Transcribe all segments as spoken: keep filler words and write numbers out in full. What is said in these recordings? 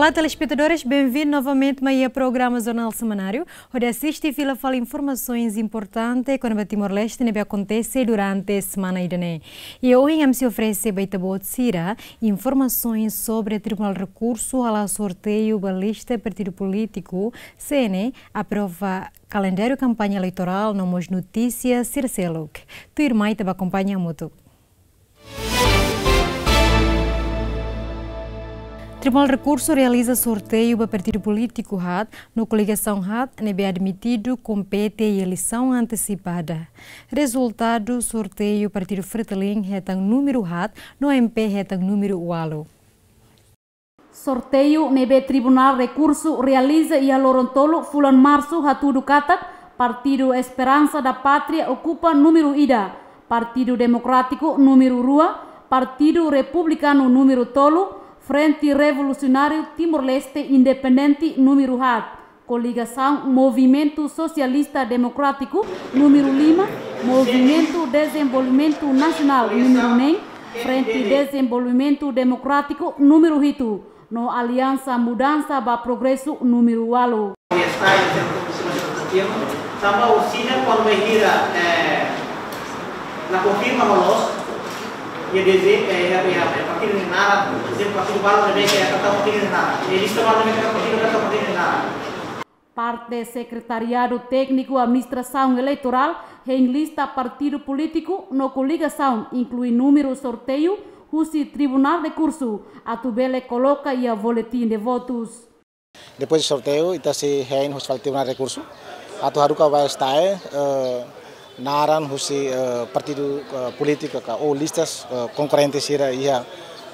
Olá, telespetadores, benvindu novamente mai iha programa Jornál Semanáriu, hodi asiste fila fali informasoens importante kona-ba Timor-Leste ne'ebé akontese durante semana ida-ne'e. I ohin ami sei oferese ba ita-boot sira informasoens sobre Tribunál Rekursu hala'o sorteiu ba lista partidu polítiku, C N E aprova kalendáriu kampaña eleitorál no mós notísia sira seluk. Tuirmai ita bá akompaña hamutuk. Tribunál Rekursu realiza sorteiu ba partidu polítiku haat no koligasaun haat ne'ebé admitidu kompete iha eleisaun antesipada. Rezultadu sorteiu partidu Fretilin hetan númeru haat no A M P hetan númeru ualu. Sorteiu ne'ebé Tribunál Rekursu realiza iha loron tolu fulan Marsu hatudu katak Partidu Esperansa da Pátria okupa númeru ida, Partidu Demokrátiku númeru rua, Partidu Republikanu númeru tolu, Frente Revolusionáriu Timor-Leste Independente númeru haat, koligasaun Movimentu Sosialista Demokrátiku númeru lima, Movimentu Dezenvolvimentu Nasionál númeru neen, Frente Dezenvolvimentu Demokrátiku númeru hitu, no Aliansa Mudansa ba Progresu númeru ualu. Tanba orsida kuandu bainhira, eh, la konfirma ho loos, iha deze, eh, iha, iha, iha partidu nia naran, iha partidu balu ne'ebé ke iha partidu nia naran, iha lista balu ne'ebé ke iha partidu, iha partidu nia naran. Parte Sekretariadu Tékniku Administrasaun Eleitorál hein lista partidu polítiku no koligasaun inklui númeru sorteiu husi Tribunál Rekursu atu bele koloka iha boletin de votus. Depois de sorteio, ita sei hein husi fali Tribunál Rekursu atu haruka ba STAE, eh, naran husi, eh, partidu, eh, polítiku ka ou listas, eh, konkorrente sira iha,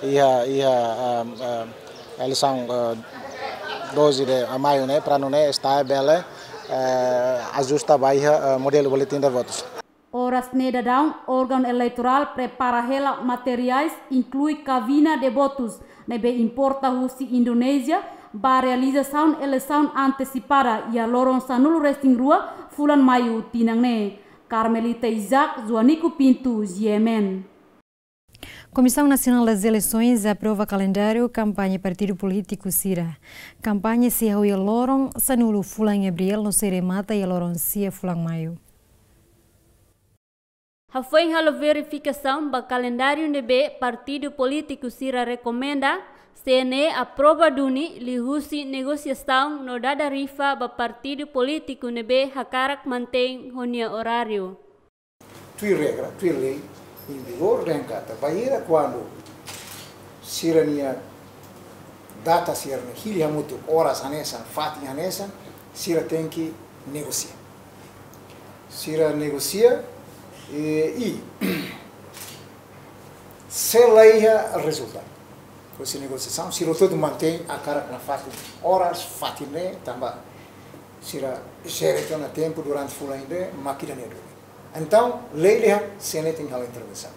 iha, iha, eh, eh, eleisaun, eh, doze de maio ne'e, para nune'e STAE bele, eh, ajusta ba iha, eh, modelu boletin de votus. Oras ne'e daudaun, órgaun eleitorál prepara hela materiais, inklui kabina de votus ne'ebé importa husi Indonézia, ba realizasaun eleisaun antesipada iha loron sanulu resin rua fulan Maio tinan ne'e. Carmelita Isaac, Joanico Pinto, G M N. Comissão Nacional das Eleições aprova kalendáriu kampaña partidu polítiku sira. Kampaña sei hahú iha loron sanulu fulan Abríl no sei remata iha loron sia fulan Maio. Hafoin halo verifikasaun ba kalendáriu ne'ebé partidu polítiku sira rekomenda, C N E aprova duni liuhusi negosiasaun no dada rifa ba partidu polítiku ne'ebé hakarak mantein ho nia oráriu. Tuir regra, tuir lei em vigor, dehan katak bainhira kuandu sira-nia data sira-ne'e hili hamutuk, oras hanesan, fatin hanesan, sira tenke negosia. Sira negosia, eh, i se la iha rezultadu husi negosiasaun, sira hotu-hotu mantein hakarak nafatin, oras, fatin ne'e, tanba sira jere tiha ona tempu durante fulan ida, mak ida-ne'e duni. Entaun, lei dehan, C N E tenke halo intervensaun.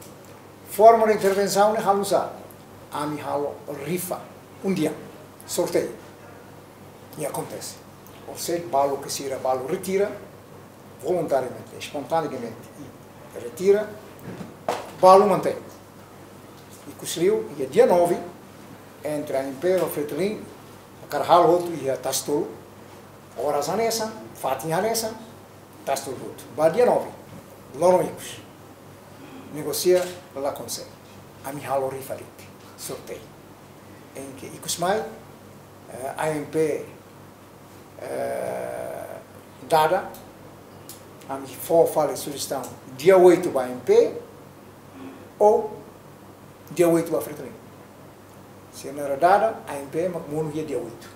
Forma de intervensaun ne'e halo oinsá? Ami halo rifa, undian, sorteiu. I akontese. Ou seja, balu ke sira balu retira, voluntariamente, espontaneamente, i retira, balu mantein. Ikusliu, iha dia nove, entre A M P ho Fretilin, hakarak halo hotu iha Tasi Tolu, oras hanesan, fatin hanesan, Tasi Tolu hotu. Ba dia nove, loron ikus. Negosia la konsege. Ami halo rifa de'it, sorteiu. Em que ikus mai, eh, A M P, eh, dada, ami fó fali sujestaun dia oito ba A M P, ou dia oito ba Fretilin. Se não era dada, A M P mak monu iha dia oito.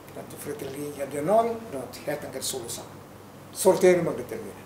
Portantu, Fretilin iha dia nove, prontu, hetan katak solusaun. Sorteiu mak determina.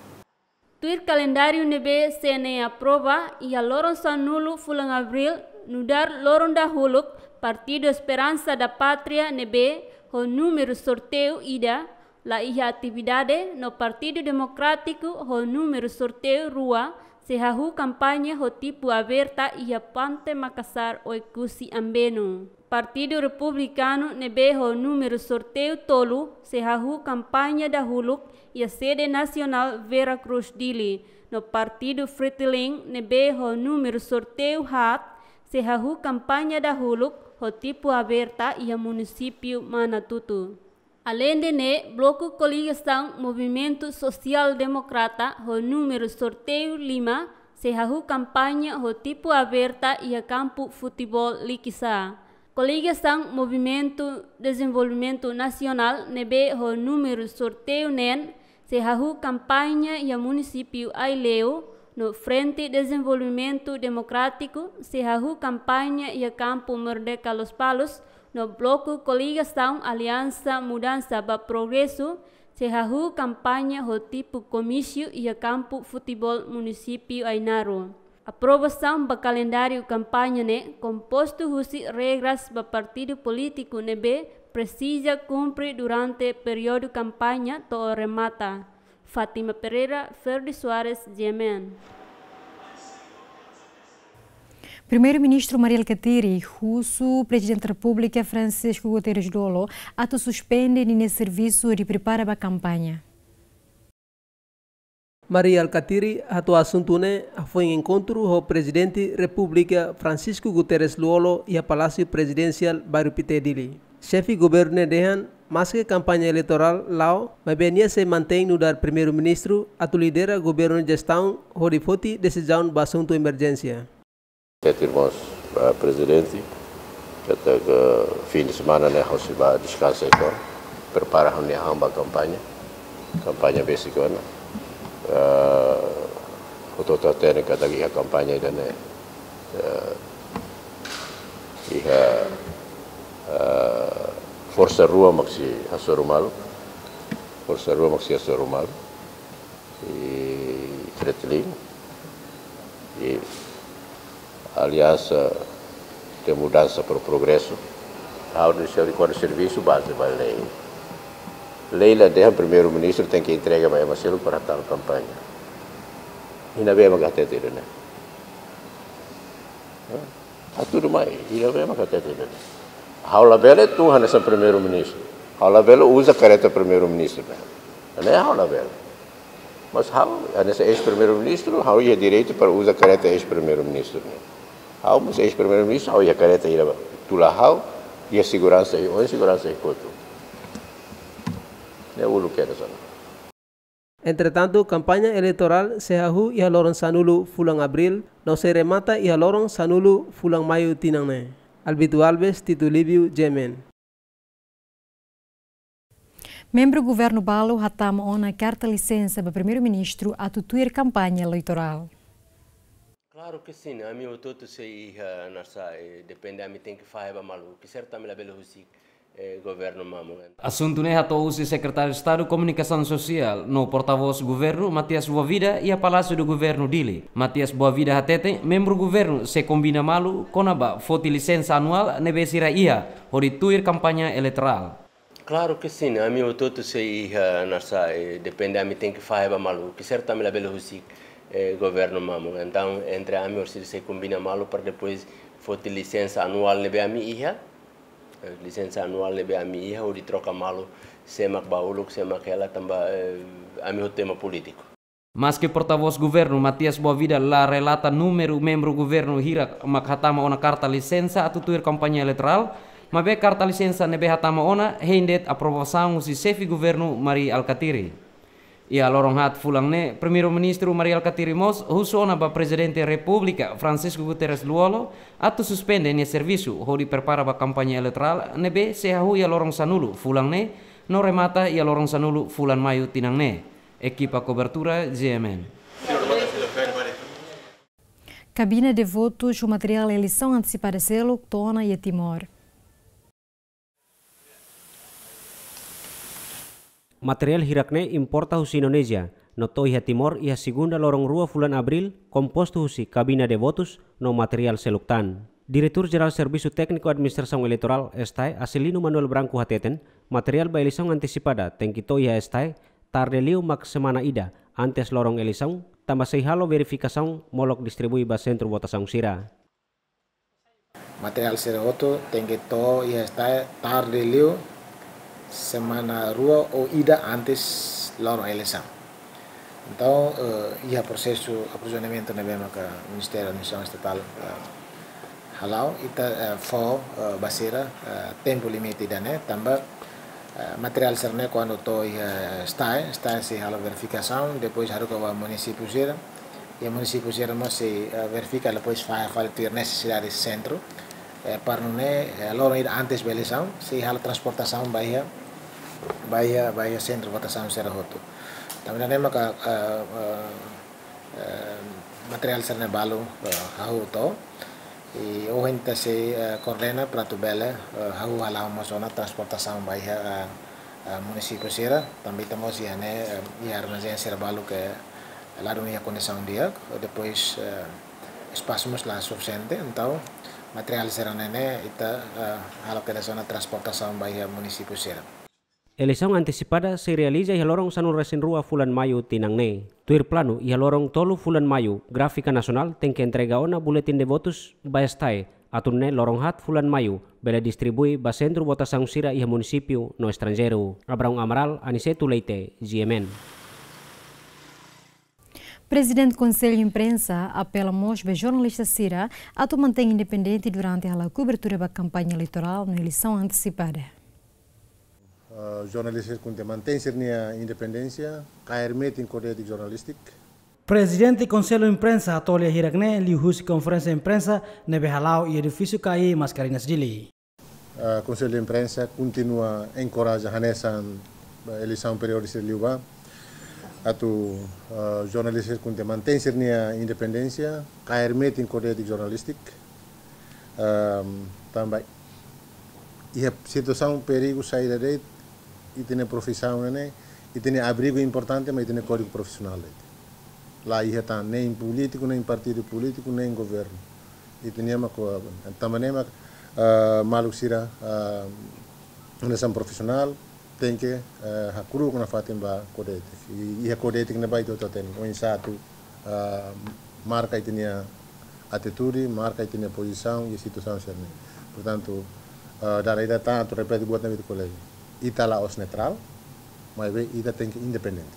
Tuir kalendáriu ne'ebé C N E aprova, iha loron sanulu fulan Abríl, nu'udar loron dahuluk, Partidu Esperansa da Pátria ne'ebé ho númeru sorteiu ida, la iha atividade, no Partidu Demokrátiku ho númeru sorteiu rua, sei hahú kampaña ho tipu aberta iha Pante Makasar, Oekusi Ambenu. Partidu Republikanu ne'ebé ho númeru sorteiu tolu, sei hahú kampaña dahuluk iha sede nasionál Vera Cruz Dili, no Partidu Fretilin ne'ebé ho númeru sorteiu haat, sei hahú kampaña dahuluk ho tipu aberta iha munisípiu Manatuto. Aleinde ne'e, Bloku Koligasaun Movimentu Sosiál Demokrata ho númeru sorteiu lima sei hahú kampaña ho tipu aberta iha kampu futeból Likisá. Koligasaun Movimentu Dezenvolvimentu Nasionál ne'ebé ho númeru sorteiu neen sei hahú kampaña iha munisípiu Aileu, no Frente Dezenvolvimentu Demokrátiku sei hahú kampaña iha kampu Merdeka Lospalos, no Bloku Koligasaun Aliansa Mudansa ba Progresu sei hahú kampaña ho tipu komísiu iha kampu futeból munisípiu Ainaro. Aprovasaun ba kalendáriu kampaña ne'e kompostu husi regras ba partidu polítiku ne'ebé presiza kumpre durante períodu kampaña to'o remata. Fátima Pereira, Ferdi Soares, G M N. Primeiru-Ministru Mari Alkatiri husu Prezidente Repúblika Francisco Guterres Lú-Olo atu suspende ninia servisu hodi prepara ba kampaña. Mari Alkatiri hato'o asuntu ne'e hafoin enkontru ho Prezidente Repúblika Francisco Guterres Lú-Olo iha Palásiu Prezidensiál Bairru Pité, Dili. Xefe governu ne'e dehan, maske kampaña eleitorál la'o, maibé nia sei mantein nu'udar Primeiru-Ministru atu lidera governu jestaun hodi foti desizaun ba asuntu emerjénsia. Hatete mós ba Prezidente katak fin de semana ne'e ha'u sei bá deskansa uitoan, prepara ha'u-nia an ba kampaña, kampaña besik ona. Eh, hotu-hotu hatene katak iha kampaña ida-ne'e, eh, iha, eh, forsa rua mak sei hasoru malu, forsa rua mak sei hasoru malu. I Fretilin, i Aliansa de Mudança para o Progresso, ha'u-nia servisu bazeia ba lei. Lei la dehan Primeiru-Ministru tenke entrega ba ema seluk para halo kampaña. Iha ne'ebé mak hatete ida-ne'e? Hatudu mai, iha ne'ebé mak hatete ida-ne'e? Ha'u labele tun hanesan Primeiru-Ministru. Ha'u labele uza kareta Primeiru-Ministru ne'e. Ne'e ha'u labele. Mas ha'u, hanesan eis-Primeiru-Ministru, ha'u iha direitu para uza kareta eis-Primeiru-Ministru ne'e. Ha'u mós eis-Primeiru-Ministru, ha'u iha kareta ida ba. Tula ha'u, iha seguransa, iha oin seguransa, iha kotuk. Ne'e uluk kedas ona. Entretantu, kampaña eleitorál sei hahú iha loron sanulu fulan Abríl, no sei remata iha loron sanulu fulan Maiu tinan ne'e. Albito Alves, Tito Livio, G M N. Membru governu balu hatama ona karta lisensa ba Primeiru-Ministru atu tuir kampaña eleitorál. Klaru ke sin, ami hotu-hotu sei iha, nasaun, eh, depende ami tenke fahe ba malu, ke sertu ami labele husik, eh, governu mamuk. Asuntu ne'e hato'o husi Sekretáriu Estadu Komunikasaun Sosiál no portavós governu Matias Boavida iha Palásiu do Governu, Dili. Matias Boavida hatete, membru governu sei kombina malu kona-ba foti lisensa anuál ne'ebé sira iha hodi tuir kampaña eleitorál. Klaru ke sin, ami hotu-hotu sei iha, nasaun, eh, depende ami tenke fahe ba malu, ke sertu ami labele husik, eh, governu mamuk. Entaun, entre ami horisehik sei kombina malu para depois foti lisensa anuál ne'ebé ami iha, eh, lisensa anuál ne'ebé ami iha, hodi troka malu, sé mak bá uluk, sé mak hela, tanba, eh, ami hotu ema polítiku. Maske portavós governu Matias Boavida la relata númeru membru governu hirak mak hatama ona karta lisensa atu tuir kampaña eleitorál, maibé karta lisensa ne'ebé hatama ona hein de'it aprovasaun husi xefe governu Mari Alkatiri. Iha loron haat fulan ne'e, Primeiru-Ministru Mari Alkatiri mós husu ona ba Prezidente Repúblika Francisco Guterres Lú-Olo atu suspende nia servisu hodi prepara ba kampaña eleitorál ne'ebé sei hahú iha loron sanulu fulan ne'e, no remata iha loron sanulu fulan Maiu tinan ne'e. Ekipa kobertura G M N. Kabina de votus ho materiál eleisaun antesipada seluk to'o ona iha Timor. Materiál hirak ne'e importa husi Indonézia, no to'o iha Timor iha segunda loron rua fulan Abríl, kompostu husi kabina de votus no materiál seluk tan. Diretór Jerál Servisu Tékniku Administrasaun Eleitorál, STAE, Acilino Manuel Branco hateten, materiál ba eleisaun antesipada tenke to'o iha STAE tarde liu mak semana ida antes loron eleisaun, tanba sei halo verifikasaun molok distribui ba sentru votasaun sira. Materiál sira hotu tenke to'o iha STAE tarde liu semana rua ou ida antes loron eleisaun. Entaun, eh, iha prosesu aprovizionamentu ne'ebé maka Ministériu Administrasaun Estatál, eh, Hala'o, ita, eh, fó, eh, ba sira, eh, tempu limite ida-ne'e, tanba, eh, materiál sira-ne'e kuandu to'o iha, eh, STAE, STAE sei halo verifikasaun, depois haruka ba munisípiu sira, i munisípiu sira mós sei, eh, verifika, depois fó, fó tuir nesesidade sentru, eh, para nune'e, eh, loron ida antes ba eleisaun, sei halo transportasaun ba iha, ba iha, ba iha sentru votasaun sira hotu. Tanba ne'e maka, eh, eh, eh, materiál sira-ne'e balu, eh, hahú to'o. I ohin ita sei, eh, koordena para atu bele, eh, hahú hala'o mós ona transportasaun ba iha, eh, eh, munisípiu sira. Tanba ita mós iha ne'e, eh, iha armazén sira balu ke la dún iha kondisaun di'ak. Depois, eh, espasu mós la sufisiente. Entaun, materiál sira-ne'e ne'e ita, eh, halo kedas ona transportasaun ba iha munisípiu sira. Eleisaun antesipada sei realiza iha loron sanulu-resin-rua fulan Maiu tinan ne'e. Tuir planu, iha loron tolu fulan Maiu, Gráfika Nasionál tenke entrega ona buletin de votus ba STAE, atu nune'e loron haat fulan Maiu bele distribui ba sentru votasaun sira iha munisípiu no estranjeiru. Abraão Amaral, Aniceto Leite, G M N. Prezidente Konsellu Imprensa apela mós ba jornalista sira atu mantein independente durante hala'o kobertura ba kampaña eleitorál no eleisaun antesipada. Ah, jornalista sira kontinua mantein sira-nia independénsia, kaer metin kódigu jornalístiku. Prezidente Konsellu Imprensa Atolia hirak-ne'e liuhusi konferénsia imprensa ne'ebé hala'o iha edifísiu K I Mascarenhas Dili. Ah, Konsellu Imprensa kontinua enkoraja hanesan, ah, eleisaun períodu sira liubá atu, ah, jornalista sira kontinua mantein sira-nia independénsia, kaer metin kódigu jornalístiku. Ehm, tanba iha situasaun perigu saida de'it, ita-nia profisaun ne'e, ita-nia abrigu importante, mas ita-nia kódigu profisionál de'it. La iha tan, nein polítiku, nein partidu polítiku, nein governu. Ita-nia mak, tanba ne'e mak, eh, maluk sira, eh, hanesan profisionál, tenke, eh, hakru'uk nafatin ba kódigu étiku. I, iha kódigu étiku ne'ebá ita hotu hatene, oinsá atu, eh, marka ita-nia atitude, marka ita-nia pozisaun iha situasaun sira-ne'e. Portantu, eh, dala ida tan atu repete buat ne'ebé ita ko'alia. Ita la'ós netrál, maibé ita tenke independente.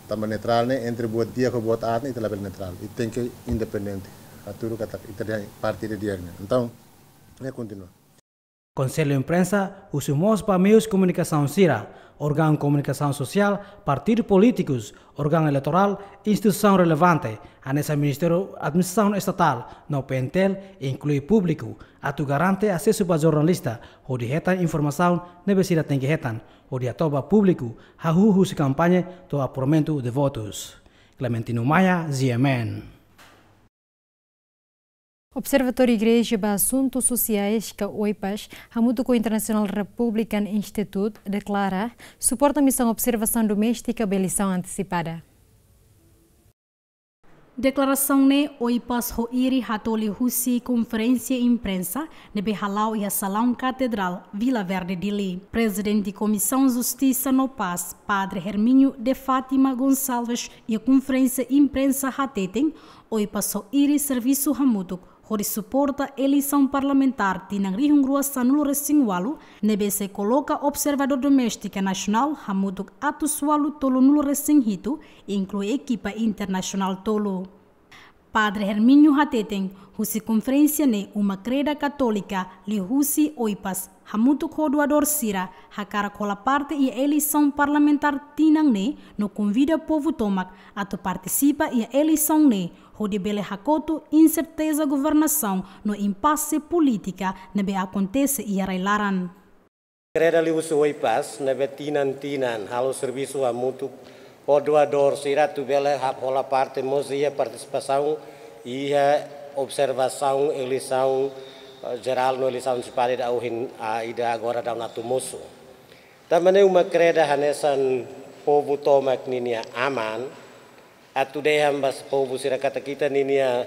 Tanba netrál ne'e entre buat di'ak ho buat aat ne'e ita labele netrál. Ita tenke independente. Hatudu katak ita dehan parte ida di'ak ne'e. Entaun, ne'e kontinua. Konsellu Imprensa husu mós ba meius komunikasaun sira, órgaun komunikasaun sosiál, partidu polítikus, órgaun eleitorál, instituisaun relevante, hanesan Ministériu Administrasaun Estatál no P N T L, inklui públiku, atu garante asesu ba jornalista, hodi hetan informasaun ne'ebé sira tenke hetan, hodi hato'o ba públiku, hahú husi kampaña to'o apuramentu de votus. Clementino Maia, G M N. Observatóriu Igreja ba Asuntus Sosiais, ka OIPAS, hamutuk ho International Republican Institute, deklara suporta misaun observasaun doméstika ba eleisaun antesipada. Deklarasaun ne'e OIPAS Ho'iri hato'o liuhusi konferénsia imprensa ne'ebé hala'o iha Salaun Katedrál, Vila Verde, Dili. Prezidente Komisaun Justisa no Pás, Padre Hermínio de Fátima Gonçalves, iha konferénsia imprensa hateten, OIPAS Ho'iri servisu hamutuk hodi suporta eleisaun parlamentár tinan rihun rua sanulu-resin-ualu, ne'ebé sei koloka observadór doméstika nasionál hamutuk atus ualutolunulu-resin-hitu, inklui ekipa internasionál tolu. Padre Hermínio hateten, husi konferénsia ne'e uma kreda katólika liuhusi OIPAS hamutuk ho doadór sira hakarak hola parte iha eleisaun parlamentár tinan ne'e no konvida povu tomak atu partisipa iha eleisaun ne'e hodi bele hakotu inserteza governasaun no impase polítika ne'ebé akontese iha rai-laran. Kreda liuhusi OIPAS ne'ebé tinan-tinan halo servisu hamutuk ho doadór sira atu bele ha-, hola parte mós iha partisipasaun iha observasaun eleisaun, eh, jerál no eleisaun antesipada ida ohin, ah, ida agora daudaun atu mosu. Tanba ne'e uma kreda hanesan povu tomak ninia aman, atu dehan ba povu sira katak ita ninia,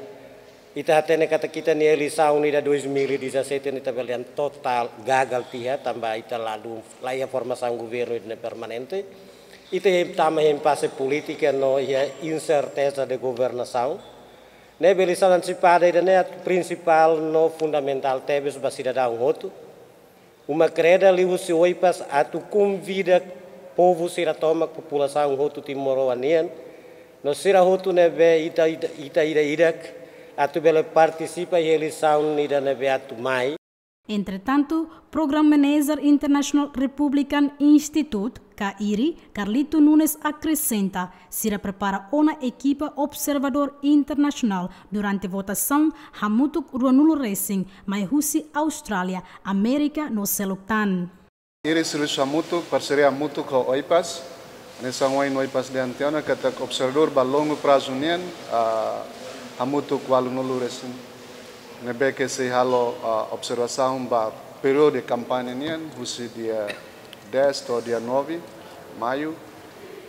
ita hatene katak ita-nia eleisaun ida dois mil e dezassete ne'e ita bele dehan totál gagal tiha, tanba ita la dún, la iha formasaun governu ida ne'e permanente. Ita iha tama iha impase polítika no iha inserteza de governasaun. Ne'ebé eleisaun antesipada ida ne'e atu prinsipál no fundamentál tebes ba sidadaun hotu. Uma kreda liuhusi OIPAS atu konvida povu sira tomak, populasaun hotu timoroan nian, no sira hotu ne'ebé ita, ita, ita ida-idak Atu bele partisipa iha eleisaun ida ne'ebé atu mai. Entretantu, Program Manager International Republican Institute, ka IRI, Carlito Nunes akresenta, sira prepara ona ekipa observadór internasionál durante votasaun hamutuk ruanulu resin mai husi Austrália, Amérika no seluk tan. IRI servisu hamutuk, parseria hamutuk ho OIPAS. Hanesan ohin OIPAS dehan tiha ona katak observadór ba longu prazu nian, ah, hamutuk ualunulu resin. Ne'ebé ke sei halo, ah, observasaun ba períodu kampaña nian, husi dia dez to'o dia nove maiu.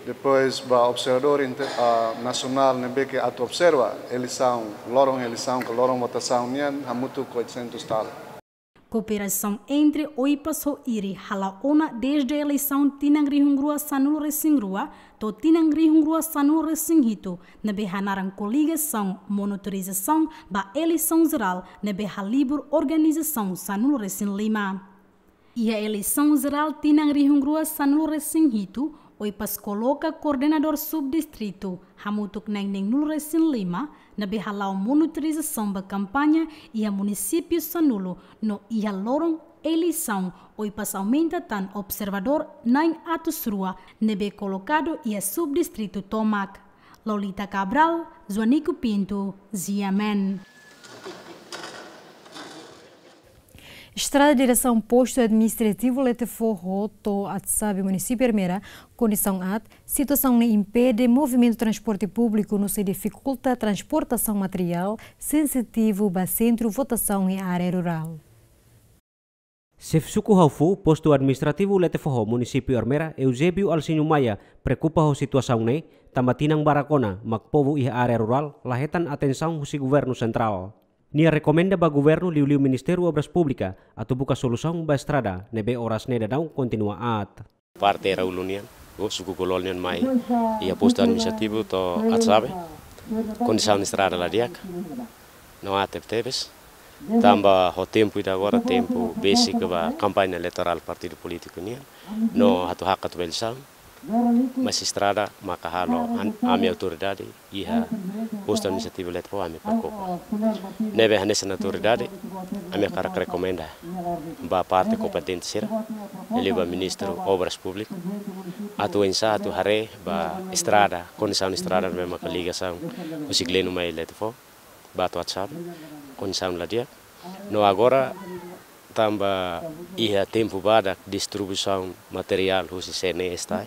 Depois ba observadór inter-, ah, nasionál ne'ebé ke atu observa eleisaun, loron eleisaun ka loron votasaun nian, hamutuk oitocentos tal. Kooperasaun entre OIPAS ho IRI hala'o ona dezde eleisaun tinan rihun rua sanulu resin rua to'o tinan rihun rua sanulu resin hitu, ne'ebé hanaran koligasaun monitorizasaun ba eleisaun jerál ne'ebé halibur organizasaun sanulu resin lima. Iha eleisaun jerál tinan rihun rua sanulu resin hitu, OIPAS koloka koordenadór subdistritu hamutuk na'in-neenulu resin lima, ne'ebé hala'o monitorizasaun ba kampaña iha munisípiu sanulu no iha loron eleisaun OIPAS aumenta tan observadór na'in atus rua ne'ebé kolokadu iha subdistritu tomak. Lolita Cabral, Joanico Pinto, G M N. Estrada diresaun Postu Administrativu Letefoho to'o Atsabe, Munisípiu Ermera, kondisaun aat, situasaun ne'e impede movimentu transporte públiku no sei difikulta transportasaun materiál sensitivu ba sentru votasaun iha área rurál. Xefe Suku Haufu, Postu Administrativu Letefoho, Munisípiu Ermera, Eusébio Alcinho Maia, preokupa ho situasaun ne'e, tanba tinan barak ona mak povu iha área rurál la hetan atensaun husi governu sentrál. Nia rekomenda ba governu liuliu Ministériu Obras Públikas atu buka solusaun ba estrada ne'ebé oras ne'e daudaun kontinua aat. Parte Raulu nian, ou suku Golol nian mai iha Postu Administrativu to'o Atsabe, kondisaun estrada la di'ak, no aat tebetebes. Tanba ho tempu ida agora, tempu besik ba kampaña eleitorál partidu polítiku nian, no atu hakat ba eleisaun, mas estrada maka halo an-, ami autoridade iha Postu Administrativu Letefoho ami preokupa. Ne'ebé hanesan autoridade, ami hakarak rekomenda ba parte kompetente sira, liuliu ba Ministru Obras Públikas, atu oinsá atu haree ba estrada, kondisaun estrada ne'ebé maka ligasaun husi Gleno mai Letefoho ba to'o Atsabe, kondisaun la di'ak. No agora tanba iha tempu badak distribuisaun materiál husi C N E STAE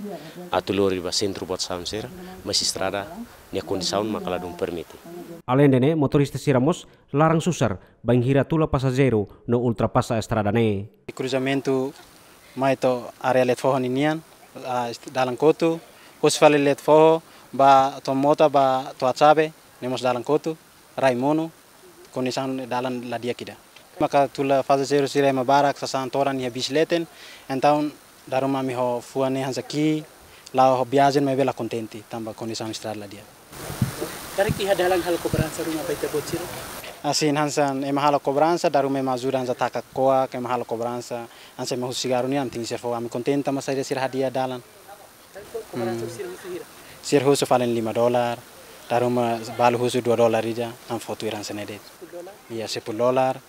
atu lori ba sentru votasaun sira, mas estrada nia kondisaun maka ladún permite. Aleinde ne'e, motorista sira mós laran susar bainhira tula pasajeiru no ultrapasa estrada ne'e. Kruzamentu mai to'o área Letefoho ninian, ah, dalan kotu, husi fali Letefoho ba to'o mota ba to'o Atsabe, ne'e mós dalan kotu, rai monu, kondisaun dalan la di'ak ida. Maka tula pasajeiru sira ema barak, sasán todan iha bis leten, entaun dala ruma ami ho fuan ne'e hanesan ki'ik, la'o ho viajen maibé la kontente, tanba kondisaun estrada la di'ak. Karik iha dalan halo kobransa ruma ba ita-boot sira? Asin, hanesan ema halo kobransa, dala ruma ema ajuda hanesan taka koak, ema halo kobransa, hanesan ema husu sigarru nian, ami tenke ser fó, ami kontente tanba saida sira hadi'a dalan. Kobransa sira husu hira? Sira husu fali lima dolar, dala ruma balu husu dua dolar ida, ami fó tuir hanesan ne'e de'it. Sepuluh dolar? Iya, sepuluh dolar.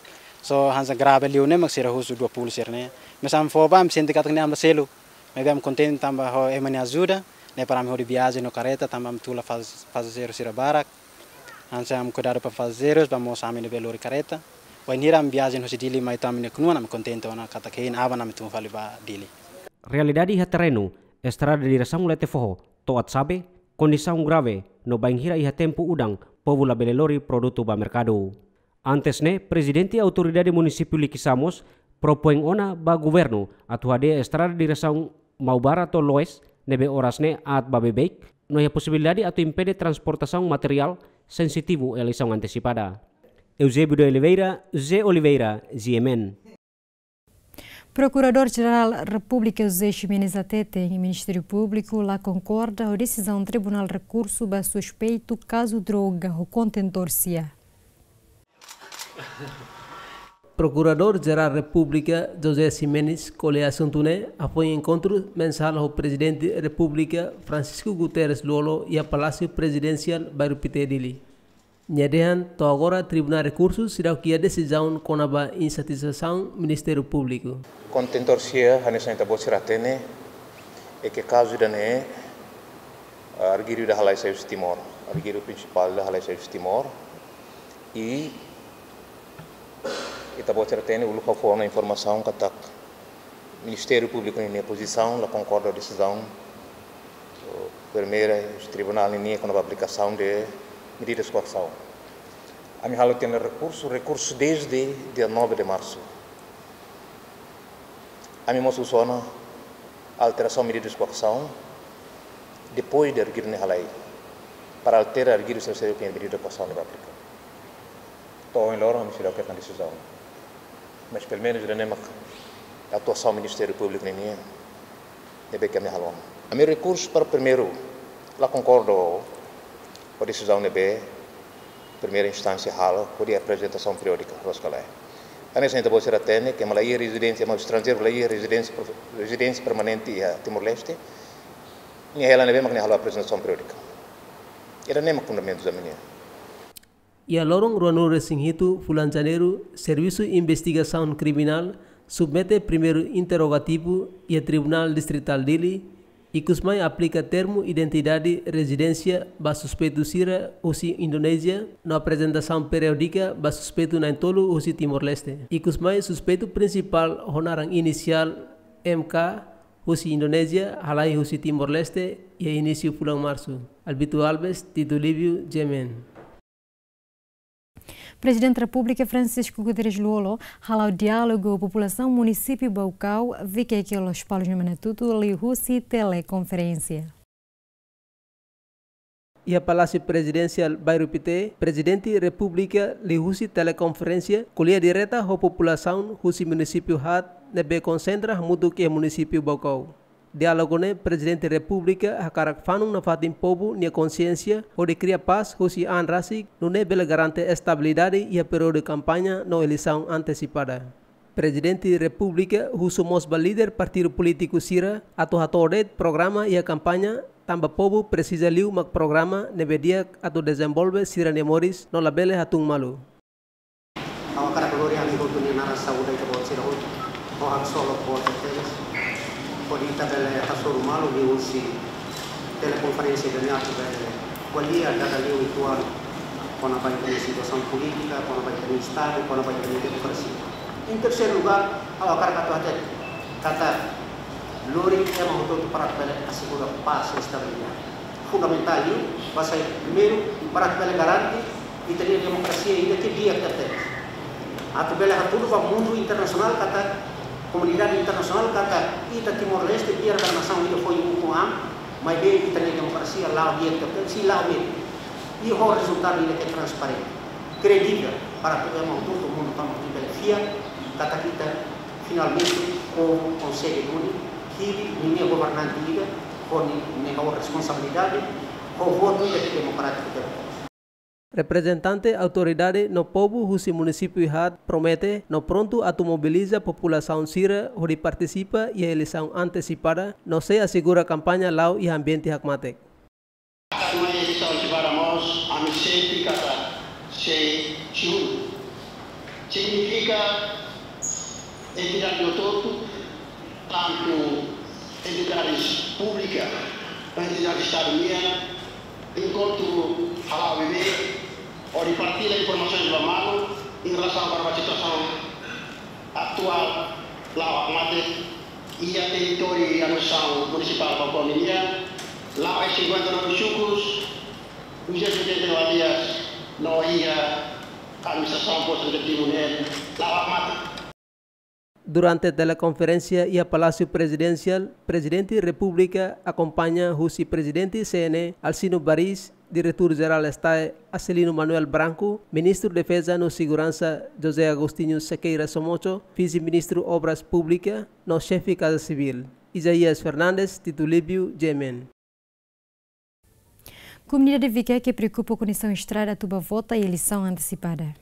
Só hanesan grave liu ne'e mak sira husu dua puluh sira ne'e. Mas ami fó ba, ami sente katak ne'e ami la selu. Maibé ami kontente tanba ho ema nia ajuda, ne'e para ami hodi viajen ho kareta, tanba ami tula pas-, pasajeiru sira barak. Hanesan ami kuidadu ba pasajeiru, ba mós ami ne'ebé lori kareta. Bainhira ami viajen husi Dili mai to'o ami-nia knua, ami kontente ona katak hein aban ami tun fali ba Dili. Realidade iha terrenu, estrada diresaun Letefoho to'o Atsabe, kondisaun grave, no bainhira iha tempu udan, povu labele lori produtu ba merkadu. Antes ne'e, Prezidente Autoridade Munisípiu Likisá mós propoin ona ba governu atu hadi'a estrada diresaun Maubara to'o Loes, ne'ebé oras ne'e aat ba beibeik, no iha posibilidade atu impede transportasaun materiál sensitivu eleisaun antesipada. Eusébio de Oliveira, José Oliveira, G M N. Prokuradór-Jerál Repúblika José Ximenes hateten, Ministériu Públiku la konkorda ho desizaun Tribunál Rekursu ba suspeitu kazu droga ho kontentór sia. Prokuradór-Jerál Repúblika José Ximenes ko'alia asuntu ne'e hafoin enkontru mensál ho Prezidente Repúblika Francisco Guterres Lú-Olo iha Palásiu Prezidensiál, Bairru Pité, Dili. Nia dehan to'o agora Tribunál Rekursu seidauk iha desizaun kona-ba insatisfasaun Ministériu Públiku. Kontentór sira, hanesan ita-boot sira hatene, é ke kazu ida-ne'e, arguidu ida halai sai husi Timor, arguidu prinsipál ida halai sai husi Timor, i ita-boot sira hatene uluk ha'u fó ona informasaun katak Ministériu Públiku ninia pozisaun la konkorda ho desizaun, eh, primeira tribunál ninia kona-ba aplikasaun de medidas koasaun. Ami halo tiha ona rekursu, rekursu dezde dia nove de março. Ami mós husu ona alterasaun medidas koasaun depois de arguidu ne'e halai, para altera arguidu sira seluk ninia medida koasaun ne'ebé aplika. To'o ohin loron ami seidauk hetan desizaun. Mas pelumenus ida-ne'e mak atuasaun Ministériu Públiku nian ne'ebé ke ami halo ona. Ami rekursu para primeiru, la konkorda ho desizaun ne'ebé primeira instánsia halo hodi aprezentasaun periódika, loos ka lae. Hanesan ita-boot sira hatene, ke ema la iha rezidénsia, ema estranjeiru la iha rezidénsia, rezidénsia permanente iha Timor-Leste, nia hela ne'ebé mak nia halo aprezentasaun periódika. Ida-ne'e mak fundamentu ida-ne'e. Iha loron ruanulu-resin-hitu fulan Janeiru, Servisu Investigasaun Kriminál submete primeiru interrogativu iha Tribunál Distritál Dili, ikusmai aplika termu identidade rezidénsia ba suspeitu sira husi Indonézia, no aprezentasaun periódika ba suspeitu na'in-tolu husi Timor-Leste. Ikusmai suspeitu prinsipál ho naran inisiál M K husi Indonézia, halai husi Timor-Leste, iha inísiu fulan Marsu. Albito Alves, Tito Livio, G M N. Prezidente Repúblika Francisco Guterres Lú-Olo hala'o diálogu ho populasaun munisípiu Baucau, Viqueque, Lospalos no Manatuto, liuhusi telekonferénsia. Iha Palásiu Prezidensiál Bairru Pité, Prezidente Repúblika liuhusi telekonferénsia ko'alia direta ho populasaun husi munisípiu haat ne'ebé konsentra hamutuk iha munisípiu Baucau. Diálogu ne'e Prezidente Repúblika hakarak fanun nafatin povu nia konsiénsia hodi kria pás husi an rasik, nune'e bele garante estabilidade iha períodu kampaña no eleisaun antesipada. Prezidente Repúblika husu mós ba líder partidu polítiku sira atu hato'o de'it programa iha kampaña, tanba povu presiza liu mak programa ne'ebé di'ak atu dezenvolve sira-nia moris no labele hatún malu. Ha'u hakarak lori ami hotu nia naran saúde ita-boot sira hotu. Ho haksolok boot tebes. Hodi ita bele hasoru malu liuhusi telekonferénsia ida-ne'e atu bele ko'alia dada liu uitoan kona-ba ita-nia situasaun polítika, kona-ba ita-nia Estadu, kona-ba ita-nia demokrasia. Em terceiro lugar, ha'u hakarak atu hatete katak lori ema hotu-hotu para atu bele asegura pás no estabilidade. Fundamentál liu, ba sai primeiru, para atu bele garante ita-nia demokrasia ida ke di'ak tebetebes. Atu bele hatudu ba mundu internasionál katak, komunidade internasionál katak, ita Timor-Leste, biar ba nasaun ida foin ukun an, maibé ita-nia demokrasia la'o di'ak tebetebes, sei la'o metin. I ho rezultadu ida ke transparente, kredivel, para atu ema hotu-hotu mundu tomak bele fiar katak ita finalmente povu konsege duni hili ninia governante ida, ho ninia responsabilidade, ho votu ida ke demokrátiku tebes. Reprezentante autoridade no povu husi munisípiu haat promete no prontu atu mobiliza populasaun sira hodi partisipa iha eleisaun antesipada no sei asegura kampaña la'o iha ambiente hakmatek. Katak mai eleisaun antesipada mós, ami sente katak sei jun. Signifika entidade hotu-hotu, tantu entidades públika, entidades Estadu nian, enkontru hala'o beibeik, hodi partilla informasaun ba malu, em relação ba situasaun atuál, la'o hakmatek, iha territóriu iha nasaun munisipál Baucau nian, la'o iha cinquenta e nove sukus, duzentos e oitenta e um aldeias, no iha administrasaun postu administrativu nian, la'o hakmatek. Durante telekonferénsia iha Palásiu Prezidensiál, Prezidente Repúblika akompaña husi Prezidente C N E, Alcino Baris, Diretór Jerál STAE, Acelino Manuel Branco, Ministru Defeza no Seguransa, José Agostinho Sequeira Somocho, Vise-Ministru Obras Públikas, no Xefe Kaza Sivíl, Isaías Fernandes, Tito Livio, G M N. Komunidade Viqueque preokupa ho kondisaun estrada atu ba vota iha eleisaun antesipada.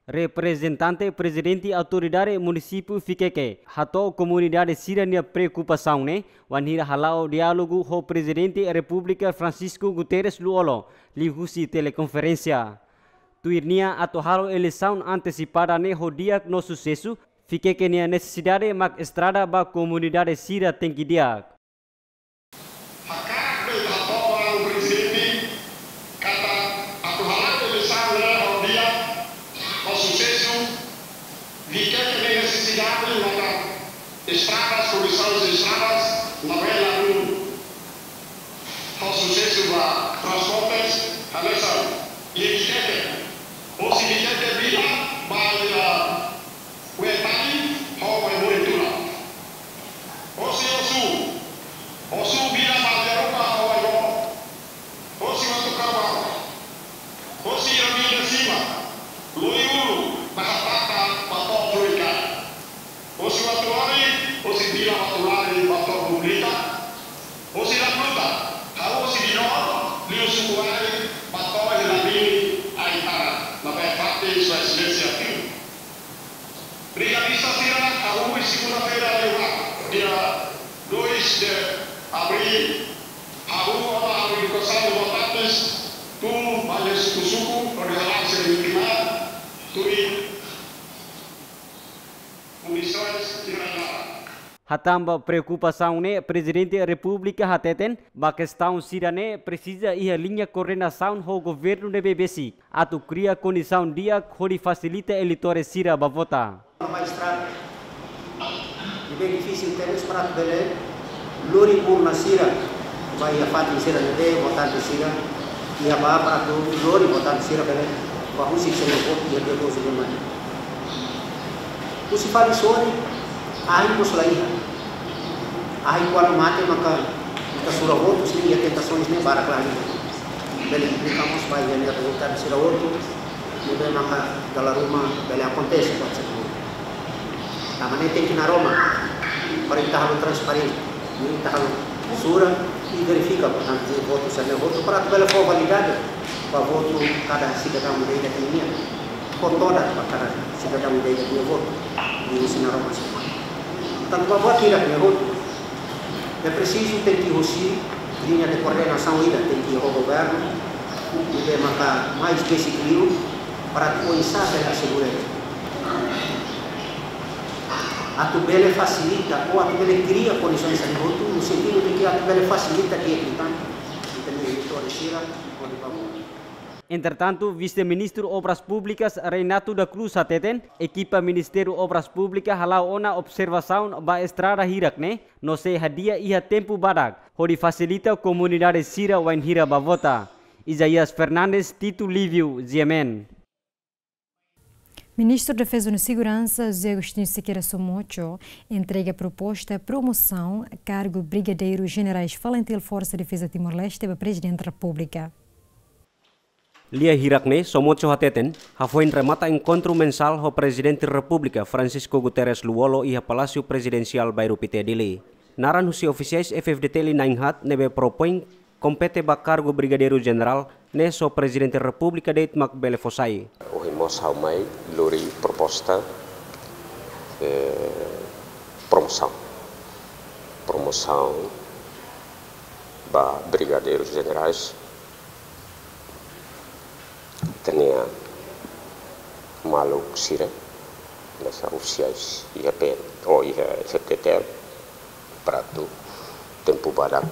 Reprezentante Prezidente Autoridade Munisípiu Vikeke hato'o komunidade sira-nia preokupasaun ne'e wainhira hala'o diálogu ho Prezidente Repúblika Francisco Guterres Lú-Olo liuhusi telekonferénsia. Tuir nia, atu halo eleisaun antesipada ne'e ho di'ak no susesu, Vikeke nia nesesidade mak estrada ba komunidade sira tenke di'ak. Hakarak de'it hato'o ba prezidente katak atu hala'o eleisaun ne'e ho di'ak ho susesu, Vikeke nia nesesidade maka estradas, kondisaun estradas, ne'ebé ladún ho susesu ba transportes, hanesan iha Vikeke. Husi Vikeke bila ba iha Wetali ho Waimuri Tula. Hosi Osu, Osu bila ba Jarupa ho Waigoro. Hosi Watukawa, hosi Raminda Sima, Loiulu, ba Hatata, ba to'o Fruika. Hosi Watulari, hosi bila Watulari, ba to'o Bumlita. Hosi Lapluta, ha'u hosi Dinor, liu Sukuari, ba to'o Hilamini, Aitara, ne'ebé fatin Sua Exelénsia fiu. Brigadista sira, hahú husi segunda-feira liu, dia dois de abril, hahú ona hahú edukasaun de votantes, tun ba iha suku-suku, hodi hala'o sira-nia primár, tuir kondisoens irregulares. Hatán ba preokupasaun ne'e, Prezidente Repúblika hateten, ba kestaun sira-ne'e presiza iha liña koordenasaun ho governu ne'ebé besik, atu kria kondisaun di'ak hodi fasilita eleitores sira ba vota. Ba estrada. Ne'ebé difisil tebes para atu bele lori urna sira ba iha fatin sira ne'ebé votante sira iha ba, para atu lori votante sira bele bá husik sira-nia votu iha dia doze de maio. Husi fali sorin, ahi mós la iha. Ahi kuandu mate maka, maka sura votus ne'e iha tentasoens ne'e barak lahalimar. Bele implika mós ba iha nia rezultadu sira hotu, ne'ebé maka dala ruma bele akontese buat sira-ne'e. Tanba ne'e tenke naroman, para ita halo transparente, ita halo sura i verifika, portantu, votu sira-ne'e hotu, para atu bele fó validade ba votu kada sidadaun ida-idak nian. Fó todan ba kada sidadaun ida-idak nia votu, liuhusi naroman sira. Portantu, ba buat hirak-ne'e hotu, é preciso tenke husi liña de koordenasaun ida, tenke ho governu, ne'ebé maka mais besik liu, para atu oinsá bele asegura atu bele fasilita, ou atu bele kria kondisoens sira hotu, no sentidu de que atu bele fasilita di'ak liután ita-nia eleitór sira hodi bá vota. Entretantu, Vise-Ministru Obras Públikas Renato da Cruz hateten, ekipa Ministériu Obras Públikas hala'o ona observasaun ba estrada hirak-ne'e, no sei hadi'a iha tempu badak, hodi fasilita komunidade sira wainhira bá vota. Isaías Fernandes, Tito Lívio, G M N. Ministru Defeza no Seguransa, José Agostinho Sequeira Somocho, entrega proposta promosaun kargu Brigadeiru Jenerais Falintil Forsa Defeza Timor-Leste ba Prezidente Repúblika. Lia hirak-ne'e, Somocho hateten, hafoin remata enkontru mensál ho Prezidente Repúblika Francisco Guterres Lú-Olo iha Palásiu Prezidensiál Bairru Pité, Dili. Naran husi ofisiais F-FDTL na'in-haat ne'ebé propoin kompete ba kargu Brigadeiru Jenerál ne'e só Prezidente Repúblika de'it mak bele fó sai. Ohin mós ha'u mai lori proposta, eh, promosaun. Promosaun ba Brigadeiru Jenerais, ita-nia maluk sira, hanesan ofisiais iha P N, ou iha F-FDTL, para atu tempu badak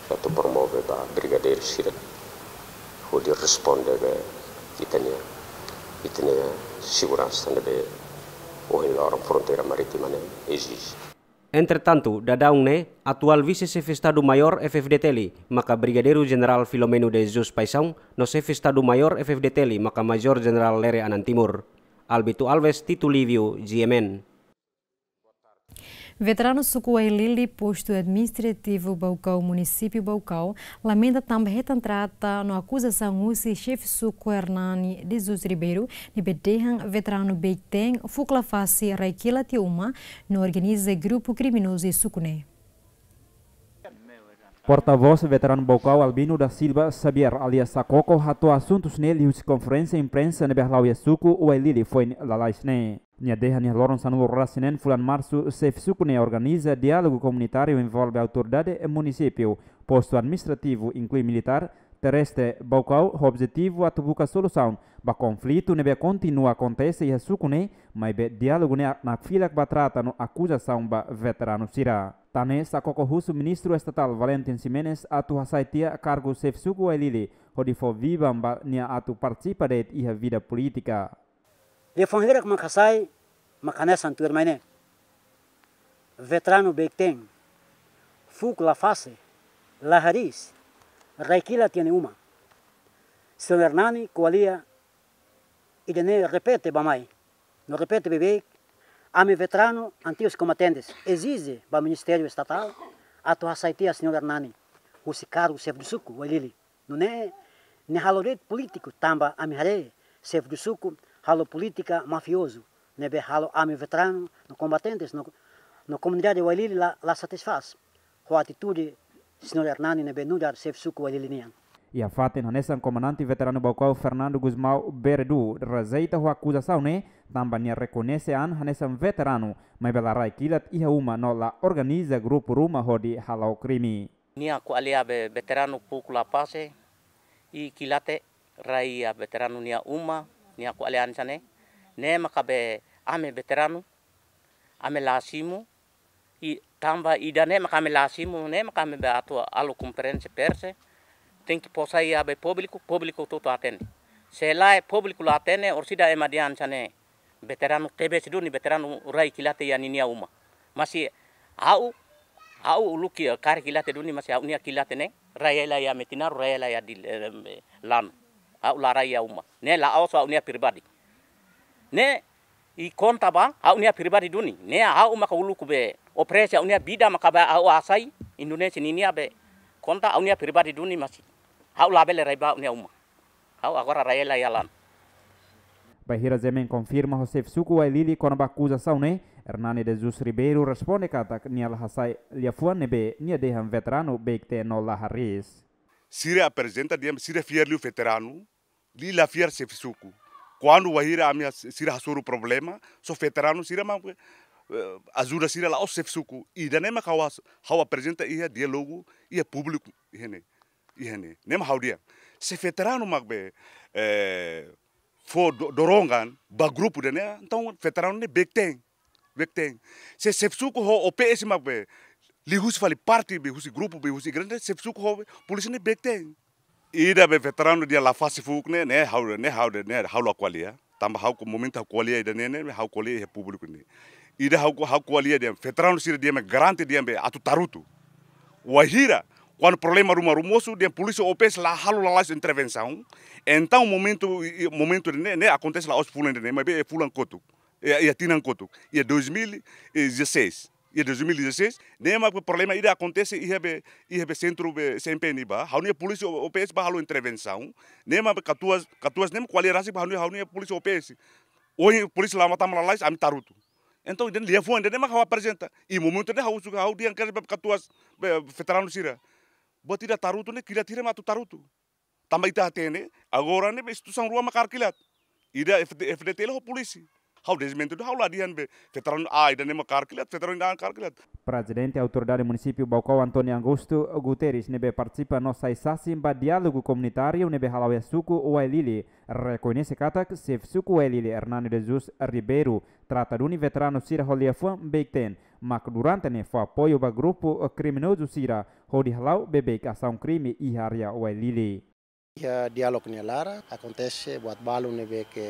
atu promove ba brigadeiru sira hodi responde ba ita-nia, ita-nia seguransa ne'ebé ohin loron fronteira marítima ne'e ezije. Entretantu, daudaun ne'e, atuál Vise-Xefe Estadu Maiór F-FDTL, maka Brigadeiru Jenerál Filomeno de Jesus Paixão, no Xefe Estadu Maiór F-FDTL, maka Majór Jenerál Lere Anan Timur. Albito Alves, Tito Lívio, G M N. Veteranu suku Wailili, Postu Administrativu Baucau, Munisípiu Baucau, lamenta tanba hetan trata no akuzasaun husi xefe suku Hernani de Jesus Ribeiro, ne'ebé dehan veteranu Beiteng fuka la fase rai-kilat iha uma, no organiza grupu kriminozu iha suku ne'e. Portavós veteranu Baucau Albino da Silva Xavier alias Sakoko hato'o asuntu ne'e liuhusi konferénsia imprensa ne'ebé hala'o iha suku Uailili foin lalais ne'e. Nia dehan iha loron sanulu-resin-neen fulan Marsu, xefe suku ne'e organiza diálogu komunitáriu envolve autoridade munisípiu, postu administrativu inklui militár, terrestre Baucau ho objetivu atu buka solusaun ba konflitu ne'ebé kontinua akontese iha suku ne'e, maibé diálogu ne'e nakfilak ba trata no akuzasaun ba veteranu sira. Tan ne'e Sakoko husu Ministru Estatál Valentin Ximenes atu hasai tiha kargu xefe suku Uailili hodi fó biban ba nia atu partisipa de'it iha vida polítika. Liafuan hirak mak hasai, mak hanesan tuirmai ne'e. Veteranu beik-teen, fuuk la fase, la hariis, rai kilat iha nia uma. Señór Hernani ko'alia, ida-ne'e repete bá-mai, no repete beibeik, ami veteranu antigos combatentes ezije ba Ministériu Estatál atu hasai tiha Señór Hernani husi kargu xefe suku Uailili. Nune'e, nia halo de'it polítiku tanba ami haree xefe suku halo polítika mafiozu ne'ebé halo ami veteranu no combatentes no, no komunidade Uailili la, la satisfás ho atitude Señór Hernani ne'ebé nu'udar xefe suku Uailili nian. Iha fatin hanesan komandante veteranu Baucau Fernando Gusmão Beredu rejeita ho akuzasaun ne'e tanba nia rekoñese an hanesan veteranu, maibé la rai kilat iha uma no la organiza grupu ruma hodi hala'o krime. Nia ko'alia be veteranu fuuk la fase, i kilate rai iha veteranu nia uma, nia ko'alia hanesan ne'e. Ne'e maka be ami veteranu, ami la simu, i tanba ida-ne'e maka ami la simu, ne'e maka ami be atu halo konferénsia pers, tenke fó sai iha be públiku, públiku hotu-hotu hatene. Se lae públiku la hatene, orsida ema dehan hanesan ne'e veteranu tebes duni, veteranu rai kilate iha ninia uma. Maibé ha'u, ha'u uluk iha kaer kilate duni, maibé ha'u-nia kilate ne'e rai hela iha Metinaro, rai hela iha Dili, eh, Lanu. Ha'u la rai iha uma. Ne'e la'ós ha'u-nia pribadi. Ne'e i konta ba ha'u-nia pribadi duni. Ne'e ha'u maka uluk be oferese ha'u-nia vida maka ba ha'u hasai Indonézia ninia be konta ha'u-nia pribadi duni, maibé ha'u labele rai ba ha'u-nia uma. Ha'u agora rai hela iha Lanu. Bainhira Zemen konfirma ho xefe suku Uailili kona-ba akuzasaun ne'e, Hernani de Jesus Ribeiro responde katak nia la hasai liafuan ne'ebé nia dehan veteranu beik-teen no la hariis. Sira aprezenta dehan sira fiar liu veteranu, liu la fiar xefe suku. Kuandu wainhira ami has-, sira hasoru problema, só veteranu sira mak, eh, ajuda sira, la'ós xefe suku. Ida-ne'e mak ha'u has-, ha'u aprezenta iha diálogu, iha públiku, iha ne'e. Iha ne'e, ne'e mak ha'u dehan. Se veteranu mak be, eh, fó do-, dorongan ba grupu ida-ne'e, entaun veteranu ne'e beik-teen, beik-teen. Se xefe suku ho O P S mak be, liuhusi fali parte be husi grupu be husi igreja, xefe suku ho be, polísia ne'e beik-teen. Ida be veteranu dehan la fase fuuk ne'e, ne'e ha'u, ne'e ha'u, ne'e ha'u la ko'alia. Tanba ha'u ko momentu ha'u ko'alia ida-ne'e, ne'e ha'u ko'alia iha públiku ne'e. Ida ha'u, ha'u ko'alia dehan veteranu sira dehan be garante dehan be atu tarutu. Wainhira, kuandu problema ruma ruma mosu dehan polísia O P S la halo lalais intervensaun. Entaun momentu, i, i, momentu ne'e, ne'e akontese la'ós fulan ida-ne'e, maibé fulan kotuk. Iha, iha tinan kotuk. Iha dois mil e dezasseis. Iha dois mil e dezasseis, ne'e mak problema ida akontese iha be, iha be sentru be C M P ne'ebá. Ha'u-nia polísia O P S bá halo intervensaun. Ne'e mak be katuas, katuas ne'e ko'alia rasik ba ha'u-nia, ha'u-nia polísia O P S. Ohin polísia la matan lalais, ami tarutu. Entaun, ida-ne'e liafuan ida-ne'e mak ha'u aprezenta. I momentu ne'e ha'u suka ha'u dehan kere be katuas be veteranu sira. Buat ida tarutu ne'e, kira tira mak atu tarutu. Tanba ita hatene, agora ne'e be instituisaun rua mak kaer kilat. Ida F D, F D T L ho polísia. Ha'u dezmente de'it ha'u la dehan be veteranu A ida-ne'e mak kaer kilat, veteranu ida kaer kilat. Prezidente Autoridade Munisípiu Baucau António Augusto Guterres ne'ebé partisipa no sai sasin ba diálogu komunitáriu ne'ebé hala'o iha suku Uailili, rekoñese katak xefe suku Uailili Hernani de Jesus Ribeiro trata duni veteranu sira ho liafuan beik-teen, mak durante ne'e fó apoiu ba grupu kriminozu sira hodi hala'o beibeik asaun krime iha área Uailili. Iha diálogu nia laran, akontese buat balu ne'ebé ke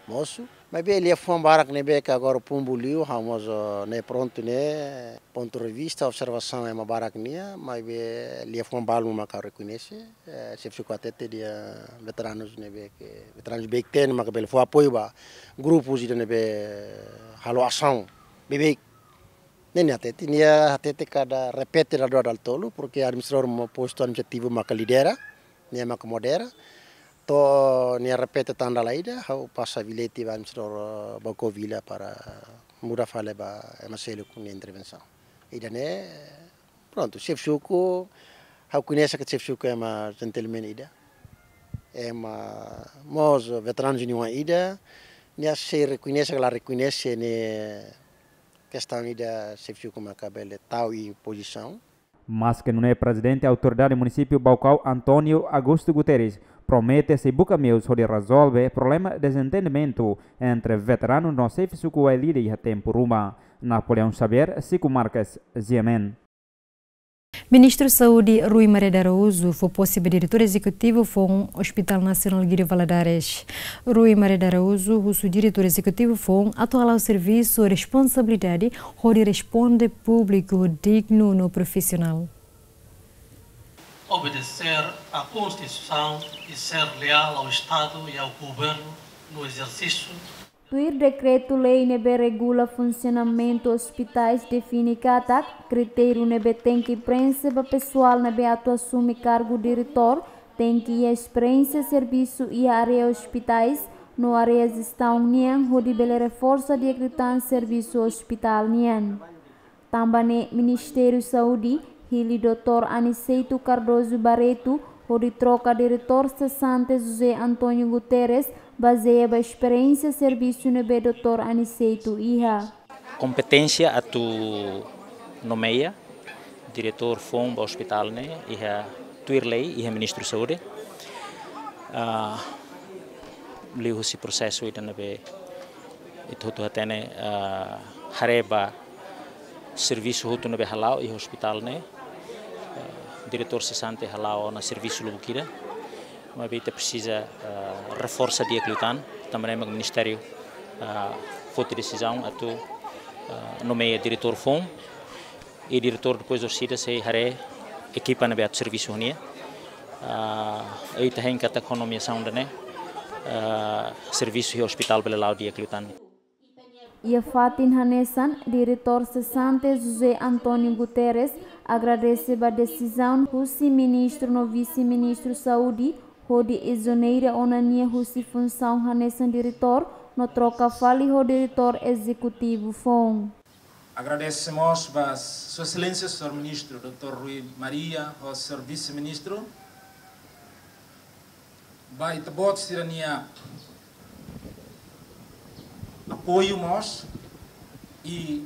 mosu. Maibé liafuan barak ne'ebé ke agora pumbu liu, ha'u mós, eh, ne'e prontu ne'e, pontu de vista, observasaun ema barak nian, maibé liafuan balu mak ha'u rekoñese, eh, xefe suku hatete dehan veteranus ne'ebé ke, veteranus beik-teen maka bele fó apoiu ba grupus ida ne'ebé halo asaun beibeik. Ne'e nia hatete, nia hatete kada repete dala rua dala tolu, porque administradór postu administrativu maka lidera, nia maka modera. To'o nia repete tan dala ida, ha'u pasa bilhete ba administradór, eh, Baucau Vila para muda fali ba ema seluk nia intervensaun. Ida-ne'e, prontu, xefe suku, Ha'u koñese katak xefe suku ema gentleman ida, ema mós veteranu sira-nia oan ida, nia sei rekoñese ka la rekoñese ne'e kestaun ida xefe suku maka bele tau iha pozisaun. Maske nune'e, Prezidente Autoridade Munisípiu Baucau, António Augusto Guterres, promete sei buka meius hodi rezolve problema dezentendimentu entre veteranu no xefe suku Uailide iha tempu ruma. Napoleão Xavier, Chico Marques, G M N. Ministru Saúde Rui Maria de Araújo fó pose ba Diretór Ezekutivu Foun Hospital Nasionál Guido Valadares. Rui Maria de Araújo husu Diretór Ezekutivu Foun atu hala'o servisu ho responsabilidade hodi responde públiku dignu no profisionál. Obedecer à Constituição e ser leal ao Estado e ao Governo no exercício. Tuir dekretu-lei ne'ebé regula funsionamentu ospitais define katak kritériu ne'ebé tenke preenxe ba pesoál ne'ebé atu asume kargu diretór tenke iha esperiénsia servisu iha área ospitais no área jestaun nian hodi bele reforsa di'ak liután servisu ospitál nian. Tanba ne'e Ministériu Saúde hili doutór Aniceto Cardoso Barreto hodi troka diretór sesante José António Guterres, bazeia ba esperiénsia servisu ne'ebé doutór Aniceto iha. Kompeténsia atu nomeia diretór foun ba ospitál ne'e iha tuir lei iha Ministru Saúde. Ah, liuhusi prosesu ida ne'ebé ita hotu hatene, ah, haree ba servisu hotu ne'ebé hala'o iha ospitál ne'e. Ah, diretór sesante hala'o ona servisu lubuk ida. Maibé ita presiza, ah, reforsa di'ak liután. Tanba ne'e mak ministériu, ah, foti desizaun atu, ah, nomeia diretór foun. I diretór depois orsida sei haree ekipa ne'ebé atu servisu ho nia. Ah, ita hein katak ho nomeasaun ida-ne'e, ah, servisu iha ospitál bele la'o di'ak liután. Iha fatin hanesan, diretór sesante José António Guterres agradese ba desizaun husi Ministru no Vise-Ministru Saúde hodi ezoneira ona nia husi funsaun hanesan diretór no troka fali ho diretór ezekutivu foun. Agradese mós ba Sua Exelénsia Señór Ministru doutór Rui Maria ho Señór Vise-Ministru, ba ita-boot sira-nia apoiu mós i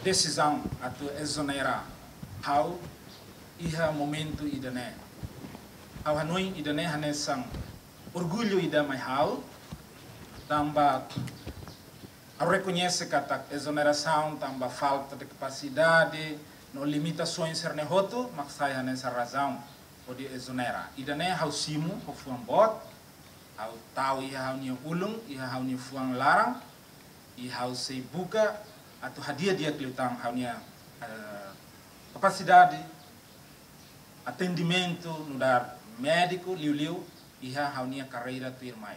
desizaun atu ezonera ha'u iha momentu ida-ne'e. Ha'u hanoin ida-ne'e hanesan orgullu ida mai ha'u, tanba ha'u rekoñese katak ezonerasaun tanba falta de kapasidade no limitasoens sira-ne'e hotu mak sai hanesan razaun hodi ezonera. Ida-ne'e ha'u simu ho fuan boot, ha'u tau iha ha'u-nia ulun, iha ha'u-nia fuan laran, i ha'u sei buka atu hadi'a di'ak liután ha'u-nia, eh, kapasidade atendimentu nu'udar médiku liuliu iha ha'u-nia karreira tuirmai.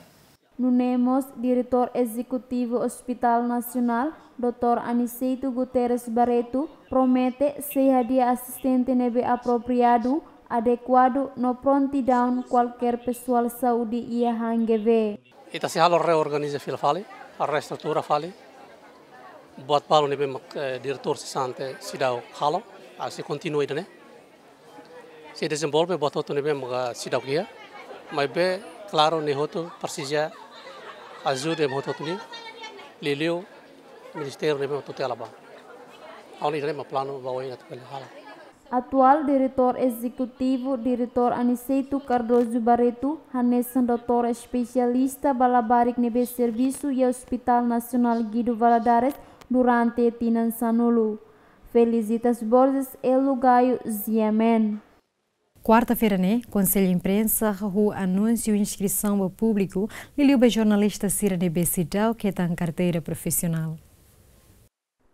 Nune'e mós Diretór Ezekutivu Hospital Nasionál, doutór Aniceto Guterres Barreto, promete sei hadi'a asistente ne'ebé apropriadu, adekuadu no prontidaun kualkér pesoál saúde iha HNGV. Ita sei halo reorganiza fila fali, reestrutura fali. Buat balu ne'ebé mak, eh, diretór sesante seidauk halo, ah, sei kontinua ida-ne'e. Sei dezenvolve buat hotu ne'ebé maka seidauk iha. Maibé, klaru, ne'e hotu presiza ajuda ema hotu-hotu nian. Liuliu ministériu ne'ebé mak tutela ba. Ha'u hanoin ida-ne'e mak planu ba oin atu bele hala'o. Atuál Diretór Ezekutivu, Diretór Aniceto Cardoso Barreto, hanesan doutór espesialista ba labarik ne'ebé servisu iha Hospital Nasionál Guido Valadares durante tinan sanulu. Felicitas Borges, Elo Gaio, G M N. Kuarta-feira ne'e, Konsellu Imprensa hahú anúnsiu inskrisaun ba públiku, liuliu ba jornalista sira ne'ebé seidauk hetan karteira profisionál.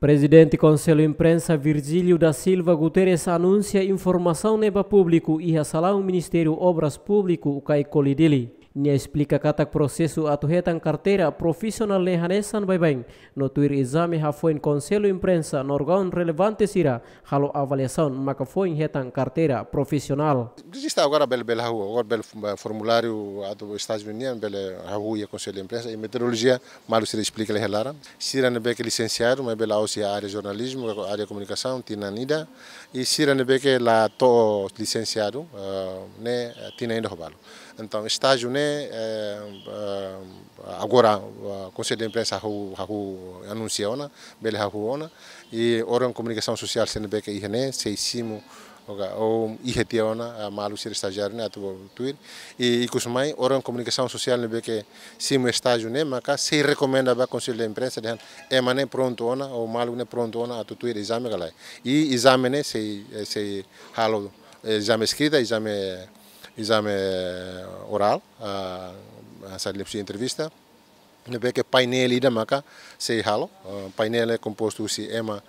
Prezidente Konsellu Imprensa Virgílio da Silva Guterres anúnsia informasaun ne'e ba públiku iha salaun Ministériu Obras Públiku, Ucai Colli, Dili. Nia esplika katak prosesu atu hetan karteira profisionál ne'e hanesan baibain, no tuir ezame hafoin Konsellu Imprensa no órgaun relevante sira halo avaliasaun maka foin hetan karteira profisionál. Eziste agora bele, bele hahú, agora bele, eh, formuláriu atu estájiu nian bele hahú iha Konsellu Imprensa, i metodolojia malu sira esplika lai iha laran. Sira ne'ebé ke lisensiadu, maibé la'ós iha área jornalizmu, área komunikasaun, tinan ida. I sira ne'ebé ke la to'o lisensiadu, eh, ne'e, eh, tinan ida ho balu. Entaun, estájiu ne'e, eh, eh, agora, eh, Konsellu Imprensa hahú, hahú anunsia ona, bele hahú ona. I órgaun komunikasaun sosiál sira ne'ebé ke iha ne'e, sei simu, oga, ou iha tiha ona, ah, maluk sira estajiáriu ne'e atu tuir. I ikus mai, órgaun komunikasaun sosiál ne'ebé ke simu estájiu ne'e, maka sei rekomenda ba Konsellu Imprensa dehan ema ne'e prontu ona, ou maluk ne'e prontu ona atu tuir ezame ka lae. I ezame ne'e sei, eh, sei halo, eh, ezame eskrita, ezame, ezame orál, ah, ah, sa liuhusi entrevista. Ne'ebé ke painél ida maka sei halo, ah, painél ne'e kompostu husi ema,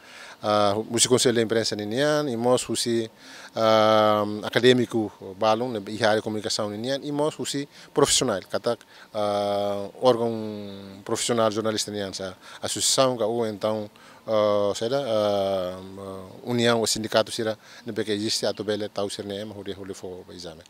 ah, husi Konsellu Imprensa ninian, i mós husi, ah, akadémiku balun ne'ebé iha área komunikasaun ninian, i mós husi profisionál, katak, ah, órgaun profisionál jornalista nian, sa asosiasaun ka ou entaun, ah, saida, ah, uniaun ou sindikatu sira ne'ebé ke eziste atu bele tau sira-nia ema hodi, hodi fó ba ezame.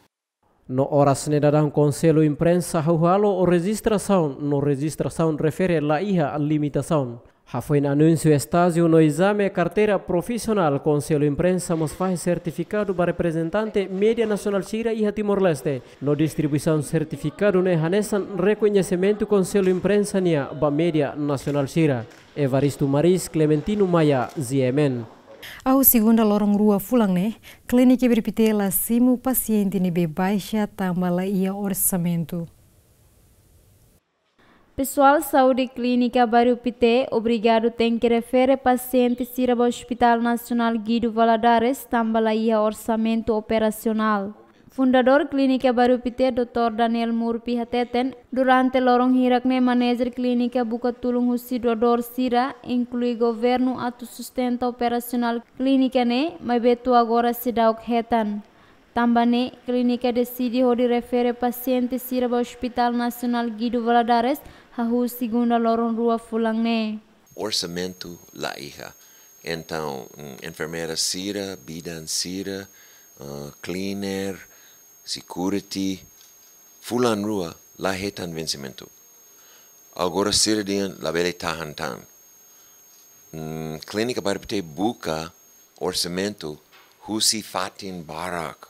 No oras ne'e daudaun Konsellu Imprensa hahú halo rejistrasaun, no rejistrasaun refere la iha limitasaun. Hafoin anúnsiu estájiu no ezame karteira profisionál, Konsellu Imprensa mós fahe sertifikadu ba reprezentante média nasionál sira iha Timor-Leste, no distribuisaun sertifikadu ne'e hanesan rekoñesimentu Konsellu Imprensa nian ba média nasionál sira. Evaristo Maris, Clementino Maia, G M N. Hahú segunda loron rua fulan ne'e, Klínika Bairru Pité la simu pasiente ne'ebé baixa tanba la iha orsamentu. Pesoál saúde Klínika Bairru Pité obrigadu tenke refere pasiente sira ba Hospital Nasionál Guido Valadares tanba la iha orsamentu operasionál. Fundadór Klínika Bairru Pité, doutór Daniel Murphy hateten, durante loron hirak ne'e manajer klínika buka tulun husi doadór sira, inklui governu, atu sustenta operasionál klínika ne'e, maibé to'o agora seidauk hetan. Tanba ne'e, klínika deside hodi refere pasiente sira ba Hospital Nasionál Guido Valadares, hahú segunda loron rua fulan ne'e. Orsamentu la iha. Entaun, mm, enfermeira sira, bidan sira, eh, cleaner, security, fulan rua la hetan vensimentu. Agora sira dehan labele tahan tan. Mm, Klínika Bairru Pité buka orsamentu husi fatin barak.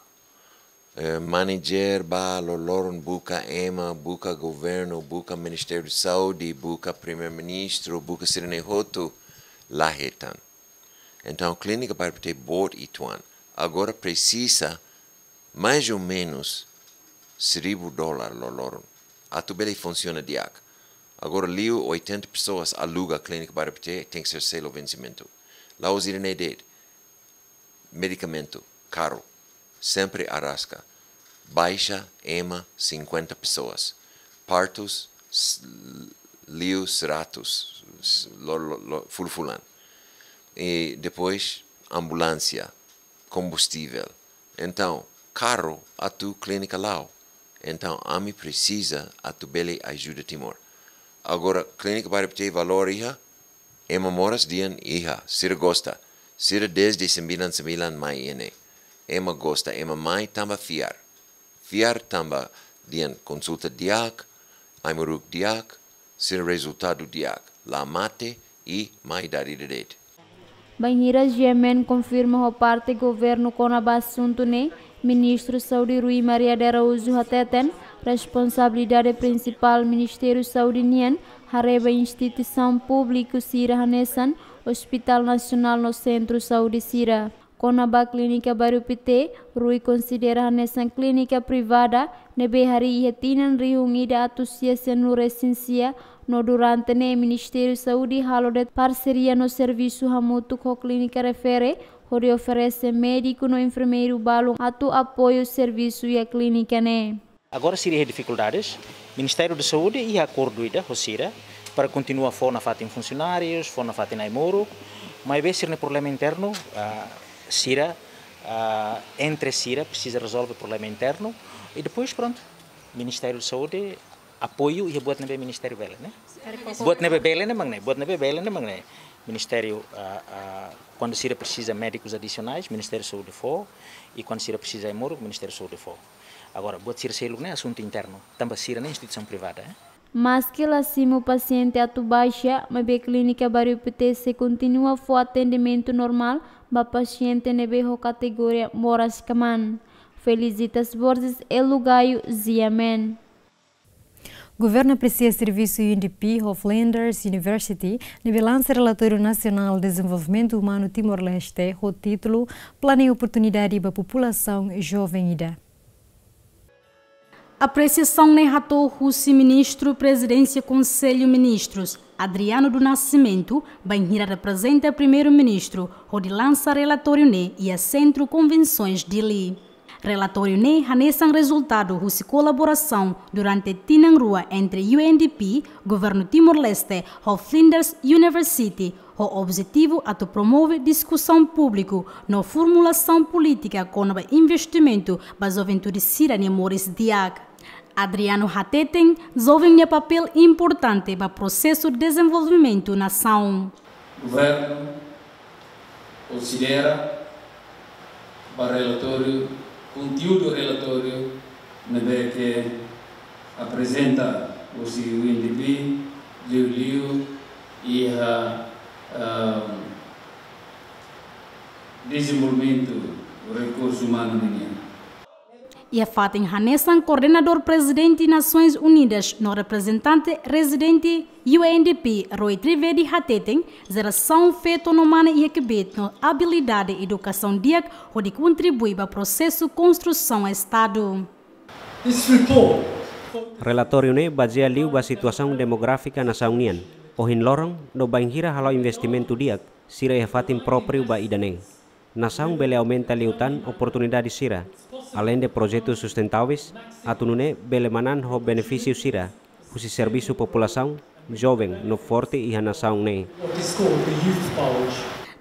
Eh, manajer ba loroloron buka ema, buka governu, buka Ministériu Saúde, buka Primeiru-Ministru, buka sira-ne'e hotu, la hetan. Entaun, Klínika Bairru Pité boot uitoan. Agora presiza mais ou menus seribu dolar loroloron atu bele funsiona di'ak. Agora liu oitenta pessoas aluga Klínika Bairru Pité, tenke ser selu vensimentu. La'ós ida-ne'e de'it. Medikamentu karu, sempre araska. Baixa ema cinquenta pessoas. Partus s-, liu seratus s-, lo, lo, lo, fulan-fulan. I depois ambulánsia, kombustível. Entaun, karu atu klínika la'o. Entaun, ami presiza atu bele ajuda Timor. Agora, Klínika Bairru Pité valór iha, ema moras dehan iha, sira gosta. Sira dezde sembilan sembilan mai iha ne'e. Ema gosta, ema mai tanba fiar. Fiar tanba dehan konsulta di'ak, ai-moruk di'ak, sira rezultadu di'ak, la mate i mai dada ida de'it. Bainhira G M N konfirma ho parte governu kona-ba asuntu ne'e, Ministru Saúde Rui Maria de Araújo hateten, responsabilidade prinsipál Ministériu Saúde nian haree ba instituisaun públiku sira hanesan Hospital Nasionál no sentru saúde sira. Kona-ba Klínika Bairru Pité, Rui konsidera hanesan klínika privada, ne'ebé harii iha tinan rihun ida atus sia sianulu resin sia, no durante ne'e Ministériu Saúde halo de'it parseria no servisu hamutuk ho klínika refere, hodi oferese médiku no enfermeiru balun atu apoiu servisu iha klínika ne'e. Agora sira iha difikuldades, Ministériu Saúde iha akordu ida ho sira para kontinua fó nafatin funsionárius, fó nafatin ai-moruk, maibé sira-nia problema internu, ah, sira, ah, entre sira presiza rezolve problema internu i depois prontu. Ministériu Saúde apoiu iha buat ne'ebé ministériu bele, ne'e? Buat ne'ebé bele ne'e mak ne'e, buat ne'ebé bele ne'e mak ne'e. Ministériu, ah, ah, kuandu sira presiza médikus adisionais, Ministériu Saúde fó, i kuandu sira presiza ai-moruk, Ministériu Saúde fó. Agora, buat sira seluk ne'e asuntu internu, tanba sira ne'e instituisaun privada, eh? Maski la simu pasiente atu baixa, maibé Klínika Bairru P T C kontinua fó atendimentu normál ba pasiente ne'ebé ho kategoria moras kmaan. Felicitas Borges, Elu Gaio, G M N. Governu apresia servisu U N D P ho Flinders University, ne'ebé lansa relatóriu nasionál dezenvolvimentu umanu Timor-Leste, ho títulu Planeia Oportunidade ba Populasaun Joven ida. Apresiasaun ne'e hato'o husi Ministru Prezidénsia Konsellu Ministrus, Adriano do Nascimento, bainhira reprezenta Primeiru-Ministru, hodi lansa relatóriu ne'e iha Sentru Konvensoens Dili. Relatóriu ne'e hanesan rezultadu husi kolaborasaun durante tinan rua entre U N D P, Governu Timor-Leste, ho Flinders University, ho objetivu atu promove diskusaun públiku no formulasaun polítika kona-ba investimentu ba juventude sira-nia moris di'ak. Adriano hateten, joven nia papél importante ba prosesu dezenvolvimentu nasaun. Governu konsidera ba relatóriu, konteúdu relatóriu ne'ebé ke aprezenta husi U N D P, liuliu iha, ehm, dezenvolvimentu rekursu umanu nian. Iha fatin hanesan, Koordenadór Prezidente Nasoins Unidas no reprezentante rezidente U N D P, Roy Trivedi, hateten, jerasaun feto no mane iha kbiit no abilidade edukasaun di'ak hodi kontribui ba prosesu konstrusaun Estadu. Relatóriu ne'e bazeia liu ba situasaun demográfika nasaun nian, ohin loron no bainhira hala'o investimentu di'ak, sira iha fatin própriu ba ida-ne'e. Nasaun bele aumenta liután oportunidade sira, aleinde projetu sustentáveis, atu nune'e bele manán ho benefísiu sira, husi servisu populasaun, joven no forte iha nasaun ne'e.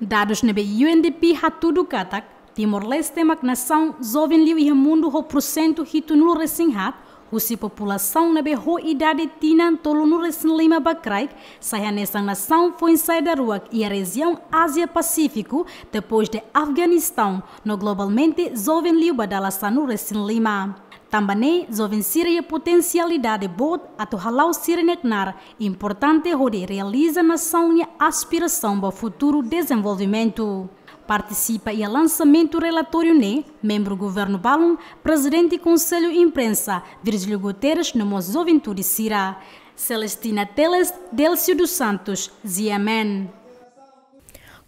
Dadus ne'ebé U N D P hatudu katak, Timor-Leste mak nasaun joven liu iha mundu ho pursentu hitunulu resin haat, husi populasaun ne'ebé ho idade tinan tolunulu resin lima ba kraik, sai hanesan nasaun foin-sa'e daruak iha rejiaun Ázia Pasífiku, depois de Afeganistaun, no globalmente joven liu ba dala sanulu resin lima. Tanba ne'e, joven sira iha potensialidade boot atu hala'o sira-nia knaar importante hodi realiza nasaun nia aspirasaun ba futuru dezenvolvimentu. Partisipa iha lansamentu relatóriu ne'e, membru governu balun, Prezidente Konsellu Imprensa, Virgílio Guterres, no mós juventude sira. Celestina Teles, Délcio dos Santos, G M N.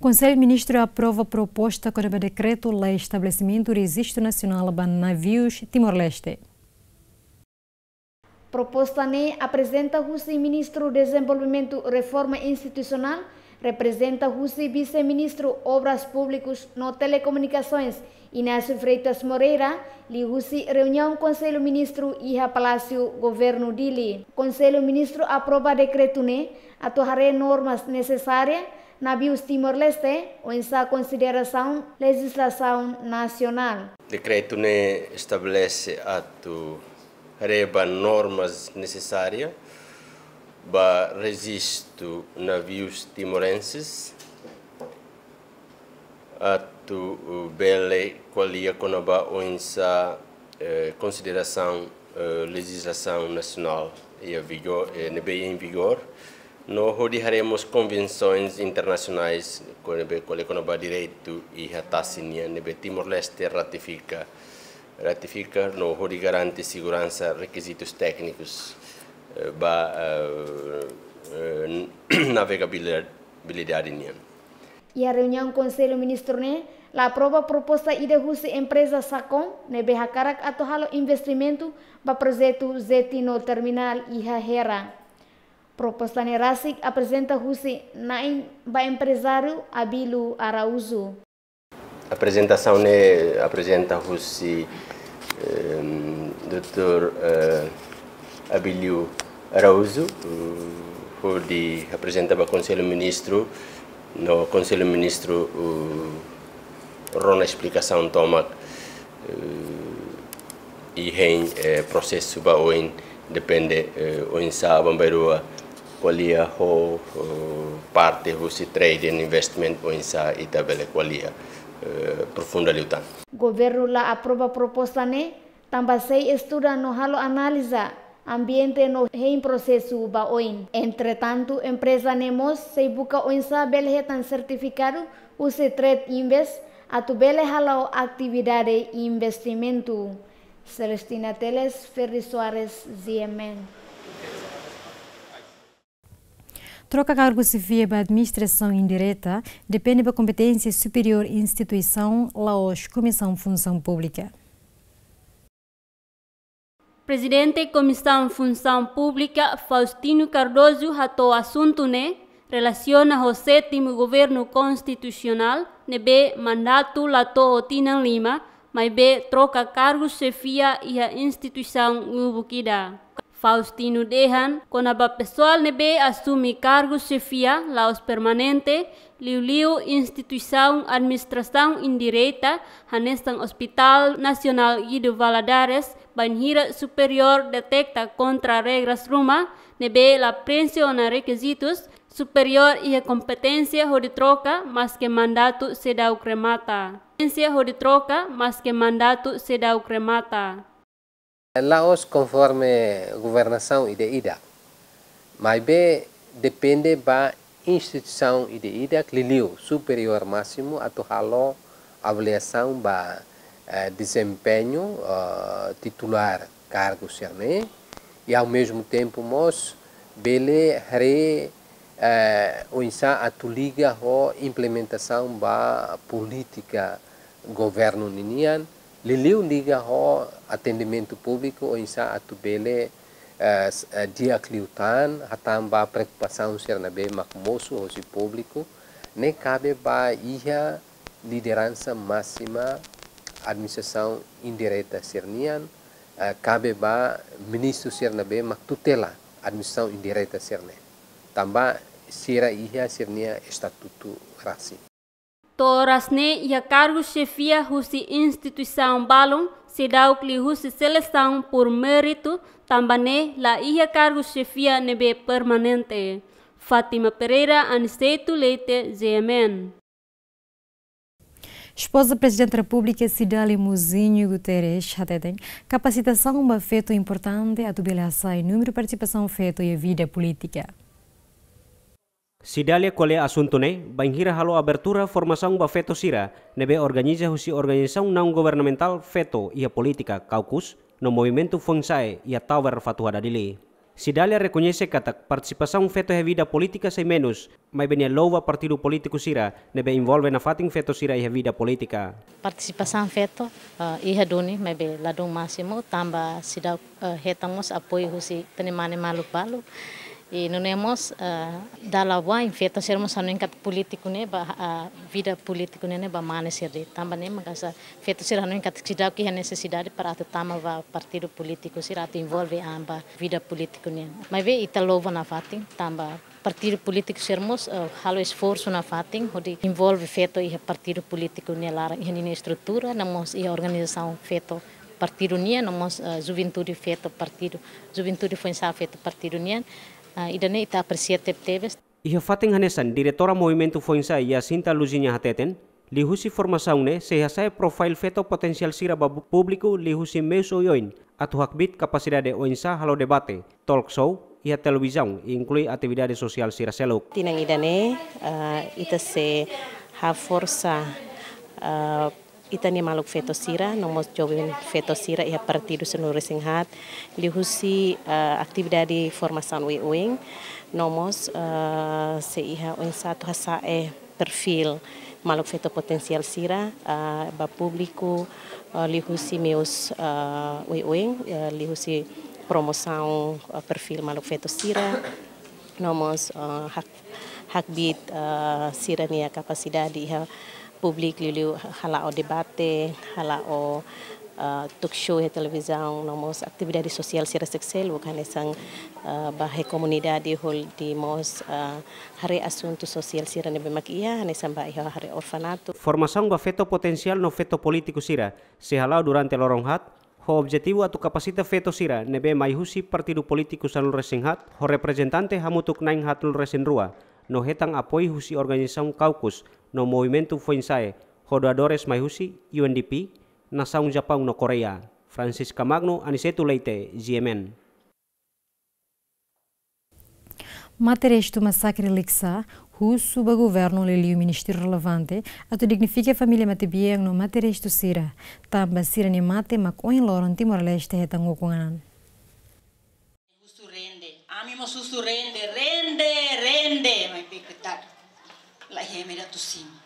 Konsellu Ministru aprova proposta kona-ba dekretu-lei estabelesimentu rejistu nasionál ba navius Timor-Leste. Proposta ne'e aprezenta husi Ministru Dezenvolvimentu Reforma Institusionál, reprezenta husi Vise-Ministru Obras Públikas no Telekomunikasoens, Inácio Freitas Moreira, liuhusi reuniaun Konsellu Ministru iha Palásiu Governu Dili. Konsellu Ministru aprova dekretu ne'e atu haree normas nesesária navius Timor-Leste, oinsá konsiderasaun lejislasaun nasionál. Dekretu ne'e estabelese atu haree ba normas nesesária ba rejistu navius timorenses, atu, uh, bele ko'alia kona-ba oinsá, eh, konsiderasaun, eh, lejislasaun nasionál iha vigó-, eh, ne'ebé em vigor, no hodi haree mós konvensoens internasionais, kona-ba, ko'alia kona-ba direitu iha tasi nian ne'ebé Timor-Leste ratifika, ratifika no hodi garante seguransa, rekizitus téknikus, eh, ba, eh, eh, navegabilidade nian. Iha reuniaun Konsellu Ministru ne'e, la aprova proposta ida husi empreza Sacom, ne'ebé hakarak atu halo investimentu ba projetu jeti no terminál iha Hera. Proposta ne'e rasik aprezenta husi na'in ba emprezáriu Abílio Araújo. Aprezentasaun ne'e aprezenta husi, ehm, doutór, eh, Abílio Araújo, eh, hodi aprezenta ba Konsellu Ministru, no Konsellu Ministru, eh, rona esplikasaun tomak, eh, I hein, eh, prosesu ba oin depende, eh, oinsá aban-bainrua ko'alia ho, eh, parte husi trade and investment oinsá ita bele ko'alia, eh, profunda liután. Governu la aprova proposta ne'e, tanba sei estuda no halo analiza ambiente no hein prosesu ba oin. Entretantu, empreza ne'e mós sei buka oinsá bele hetan sertifikadu husi Trade Invest atu bele hala'o atividade investimentu. Celestina Teles, Ferdi Soares, Z M N. Troka kargu xefia ba administrasaun indireta depende ba kompeténsia superiór instituisaun, la'ós Komisaun Funsaun Públika. Prezidente Komisaun Funsaun Públika, Faustino Cardoso, hato'o asuntu ne'e relasiona ho sétimu governu konstitusionál, ne'ebé mandatu la to'o tinan lima, maibé troka kargu xefia iha instituisaun lubuk ida. Faustino dehan, kona-ba pesoál ne'ebé asume kargu xefia la'ós permanente, liuliu instituisaun administrasaun indireta, hanesan Hospital Nasionál Guido Valadares, bainhira superiór deteta kontra regras ruma, ne'ebé la prenxe ona rekizitus, superiór iha kompeténsia hodi troka, maske mandatu seidauk remata. Kompeténsia hodi troka, maske mandatu seidauk remata. La'ós konforme governasaun ida-idak, maibé depende ba instituisaun ida-idak, liuliu superiór másimu atu halo avaliasaun ba, eh, dezempeñu, eh, titulár kargu sira-ne'e, i ao mesmo tempo mós bele haree, eh, oinsá atu liga ho implementasaun ba polítika governu ninian, liuliu liga ho atendimentu públiku, oinsá atu bele, eh, s-, eh, di'ak liután, hatán ba preokupasaun sira ne'ebé mak mosu hosi públiku, ne'e kabe ba iha lideransa másima administrasaun indireta sira-nian, eh, kabe ba ministru sira ne'ebé mak tutela administrasaun indireta sira-ne'e. Tanba sira iha sira-nia estatutu rasik. To'o oras ne'e iha kargu xefia husi instituisaun balun seidauk liuhusi selesaun por méritu, tanba ne'e la iha kargu xefia ne'ebé permanente. Fátima Pereira, Aniceto Leite, Z M N. Espoza Prezidente Repúblika Cidália Mozinho Guterres hateten, kapasitasaun ba feto importante atu bele hasa'e númeru partisipasaun feto iha vida polítika. Cidália ko'alia asuntu ne'e bainhira halo abertura formasaun ba feto sira ne'ebé organiza husi organizasaun naun governamentál feto iha polítika, Caucus, no Movimentu Foinsa'e iha Tower Fatuhada, Dili. Cidália rekoñese katak partisipasaun feto iha vida polítika sei menus, maibé nia louva partidu polítiku sira ne'ebé envolve nafatin feto sira iha vida polítika. Partisipasaun feto, eh, iha duni, maibé ladún másimu, tanba seidauk, eh, hetan mós apoiu husi ita-nia mane maluk balu. I nune'e mós, eh, dala wa'in feto sira mós hanoin katak polítiku ne'e ba, eh, vida polítiku ne'e, ne'e ba mane sira de'it. Tanba ne'e maka hanesan feto sira hanoin katak seidauk iha nesesidade para atu tama ba partidu polítiku sira atu envolve an ba vida polítiku nian. Maibé ita louva nafatin, tanba partidu polítiku sira mós, eh, halo esforsu nafatin hodi envolve feto iha partidu polítiku nia laran, iha ninia estrutura, no mós iha organizasaun feto partidu nian, no mós, eh, juventude feto partidu, juventude foinsa'e feto partidu nian. Eh, ida-ne'e ita apresia tebetebes. Iha fatin hanesan, diretora Movimentu Foinsa'e Jacinta Luzinha hateten, liuhusi formasaun ne'e sei hasa'e profile feto potensiál sira ba bu-, públiku liuhusi meius oioin, atu hakbiit kapasidade oinsá halo debate, talk show, iha televizaun, inklui atividade sosiál sira seluk. Tinan ida-ne'e, eh, ita sei haforsa, eh, ita-nia maluk feto sira, no mós joven feto sira iha partidu sira no resin hat, liuhusi, eh, atividade formasaun oioin, no mós, eh, sei iha oinsá atu hasa'e perfil maluk feto potensiál sira, eh, ba públiku, eh, liuhusi meius, eh, oioin, eh, liuhusi promosaun, eh, perfil maluk feto sira, no mós, eh, hak-, hakbiit, eh, sira-nia kapasidade iha públiku liuliu hala'o debate, hala'o, eh, talk show iha televizaun, no mós atividade sosiál sira seluk-seluk hanesan, eh, ba iha komunidade hodi mós, eh, haree asuntu sosiál sira ne'ebé mak iha, hanesan ba iha haree orfanatu. Formasaun ba feto potensiál no feto polítiku sira sei hala'o durante loron haat, Ho objetivu atu kapasita feto sira ne'ebé mai husi partidu polítiku sanulu-resin-haat ho reprezentante hamutuk na'in haatnulu-resin-rua, no hetan apoiu husi organizasaun kaukus no movimentu foin-sa'e, ho doadores mai husi U N D P, nasaun Japaun no Koreia. Francisca Magno, Aniceto Leite, G M N. Mate-restu masakre Likisá, husu ba governu liuliu ministériu relevante atu dignifika família matebian no mate-restu sira, tanba sira-nia mate mak ohin loron Timor-Leste hetan ukun an. Husu rende, ami mós husu rende, rende, rende, maibé keitat la iha ema ida atu simu.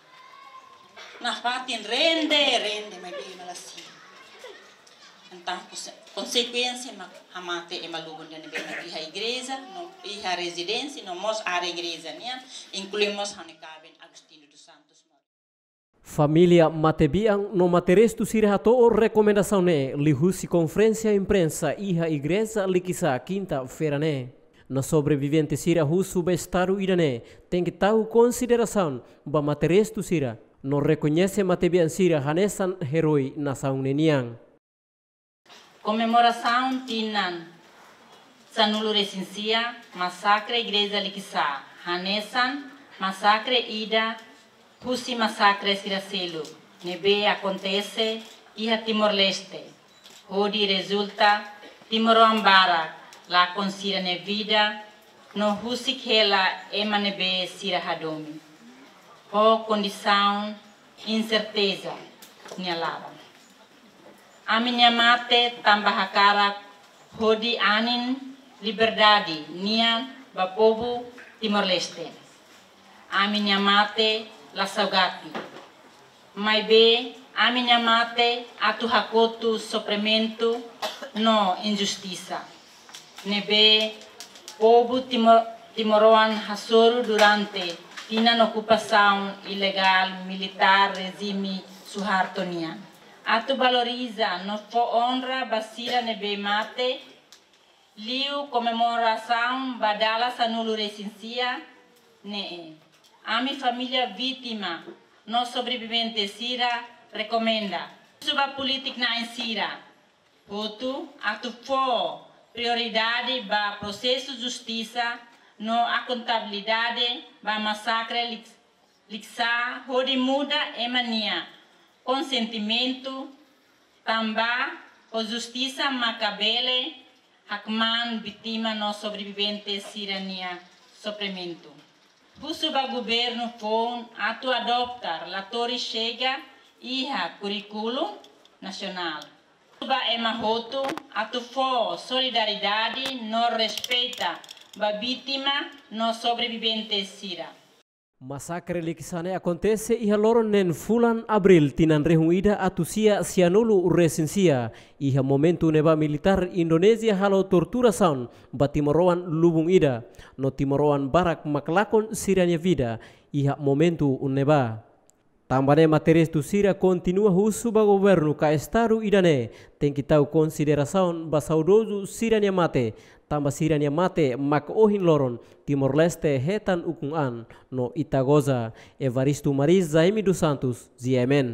Nafatin rende, rende, maibé ema la simu. Entaun, konse-, konsekuénsia mak hamate ema lubun ida ne'ebé mak iha igreja, no iha rezidénsia, no mós área igreja nian, inklui mós ha'u-nia kaben Agostinho dos Santos. Família matebian no mate-restu sira hato'o rekomendasaun ne'e liuhusi konferénsia imprensa iha igreja Likisá kinta-feira ne'e. No sobrevivente sira husu ba estadu ida-ne'e tenke tau konsiderasaun ba mate-restu sira, no rekoñese matebian sira hanesan eroi nasaun ne'e nian. Komemorasaun tinan sanulu-resin-sia masakre igreja Likisá, hanesan masakre ida husi masakre sira seluk ne'ebé akontese iha Timor-Leste, hodi rezulta timoroan barak lakon sira-nia vida, no husik hela ema ne'ebé sira hadomi, ho kondisaun inserteza nia laran. Ami-nia mate tanba hakarak hodi anin liberdade nian ba povu Timor-Leste. Ami-nia mate la saugati. Maibé, ami-nia mate atu hakotu sofrimentu no injustisa ne'ebé povu Timor-, timoroan hasoru durante tinan okupasaun ilegál militár rejime Suharto nian. Atu valoriza no fó onra ba sira ne'ebé mate, liu komemorasaun ba dala sanulu-resin-sia ne'e, ami família vítima no sobrevivente sira rekomenda, husu ba polítiku na'in sira hotu atu fó prioridade ba prosesu justisa no akontabilidade ba masakre Lik-, Likisá, hodi muda ema nia konsentimentu, tanba ho justisa maka bele hakmaan vítima no sobrevivente sira-nia sofrimentu. Husu ba governu foun atu adota relatóriu Chega iha kurríkulu nasionál. Husu ba ema hotu atu fó solidariedade no respeita ba vítima no sobrevivente sira. Masakre Likisá ne'e akontese iha loron neen fulan Abríl tinan rihun ida atus sia sianulu-resin-sia, iha momentu ne'ebá militár Indonézia halo torturasaun ba timoroan lubun ida, no timoroan barak mak lakon sira-nia vida iha momentu ne'ebá. Tanba ne'e mate-restu sira kontinua husu ba governu ka estadu ida-ne'e tenke tau konsiderasaun ba saudozu sira-nia mate, tanba sira-nia mate mak ohin loron Timor-Leste hetan ukun an no ita goza. Evaristo Maris, Jaime dos Santos, G M N.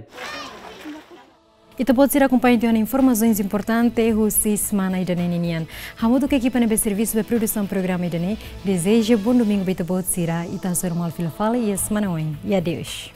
Ita-boot sira akompaña tiha ona informasaun importante husi semana ida-ne'e ninian. Hamutuk ho ekipa ne'ebé servisu ba produsaun programa ida-ne'e, dezeja bom domingu ba ita-boot sira, ita hasoru malu fila fali iha semana oin. I adeus.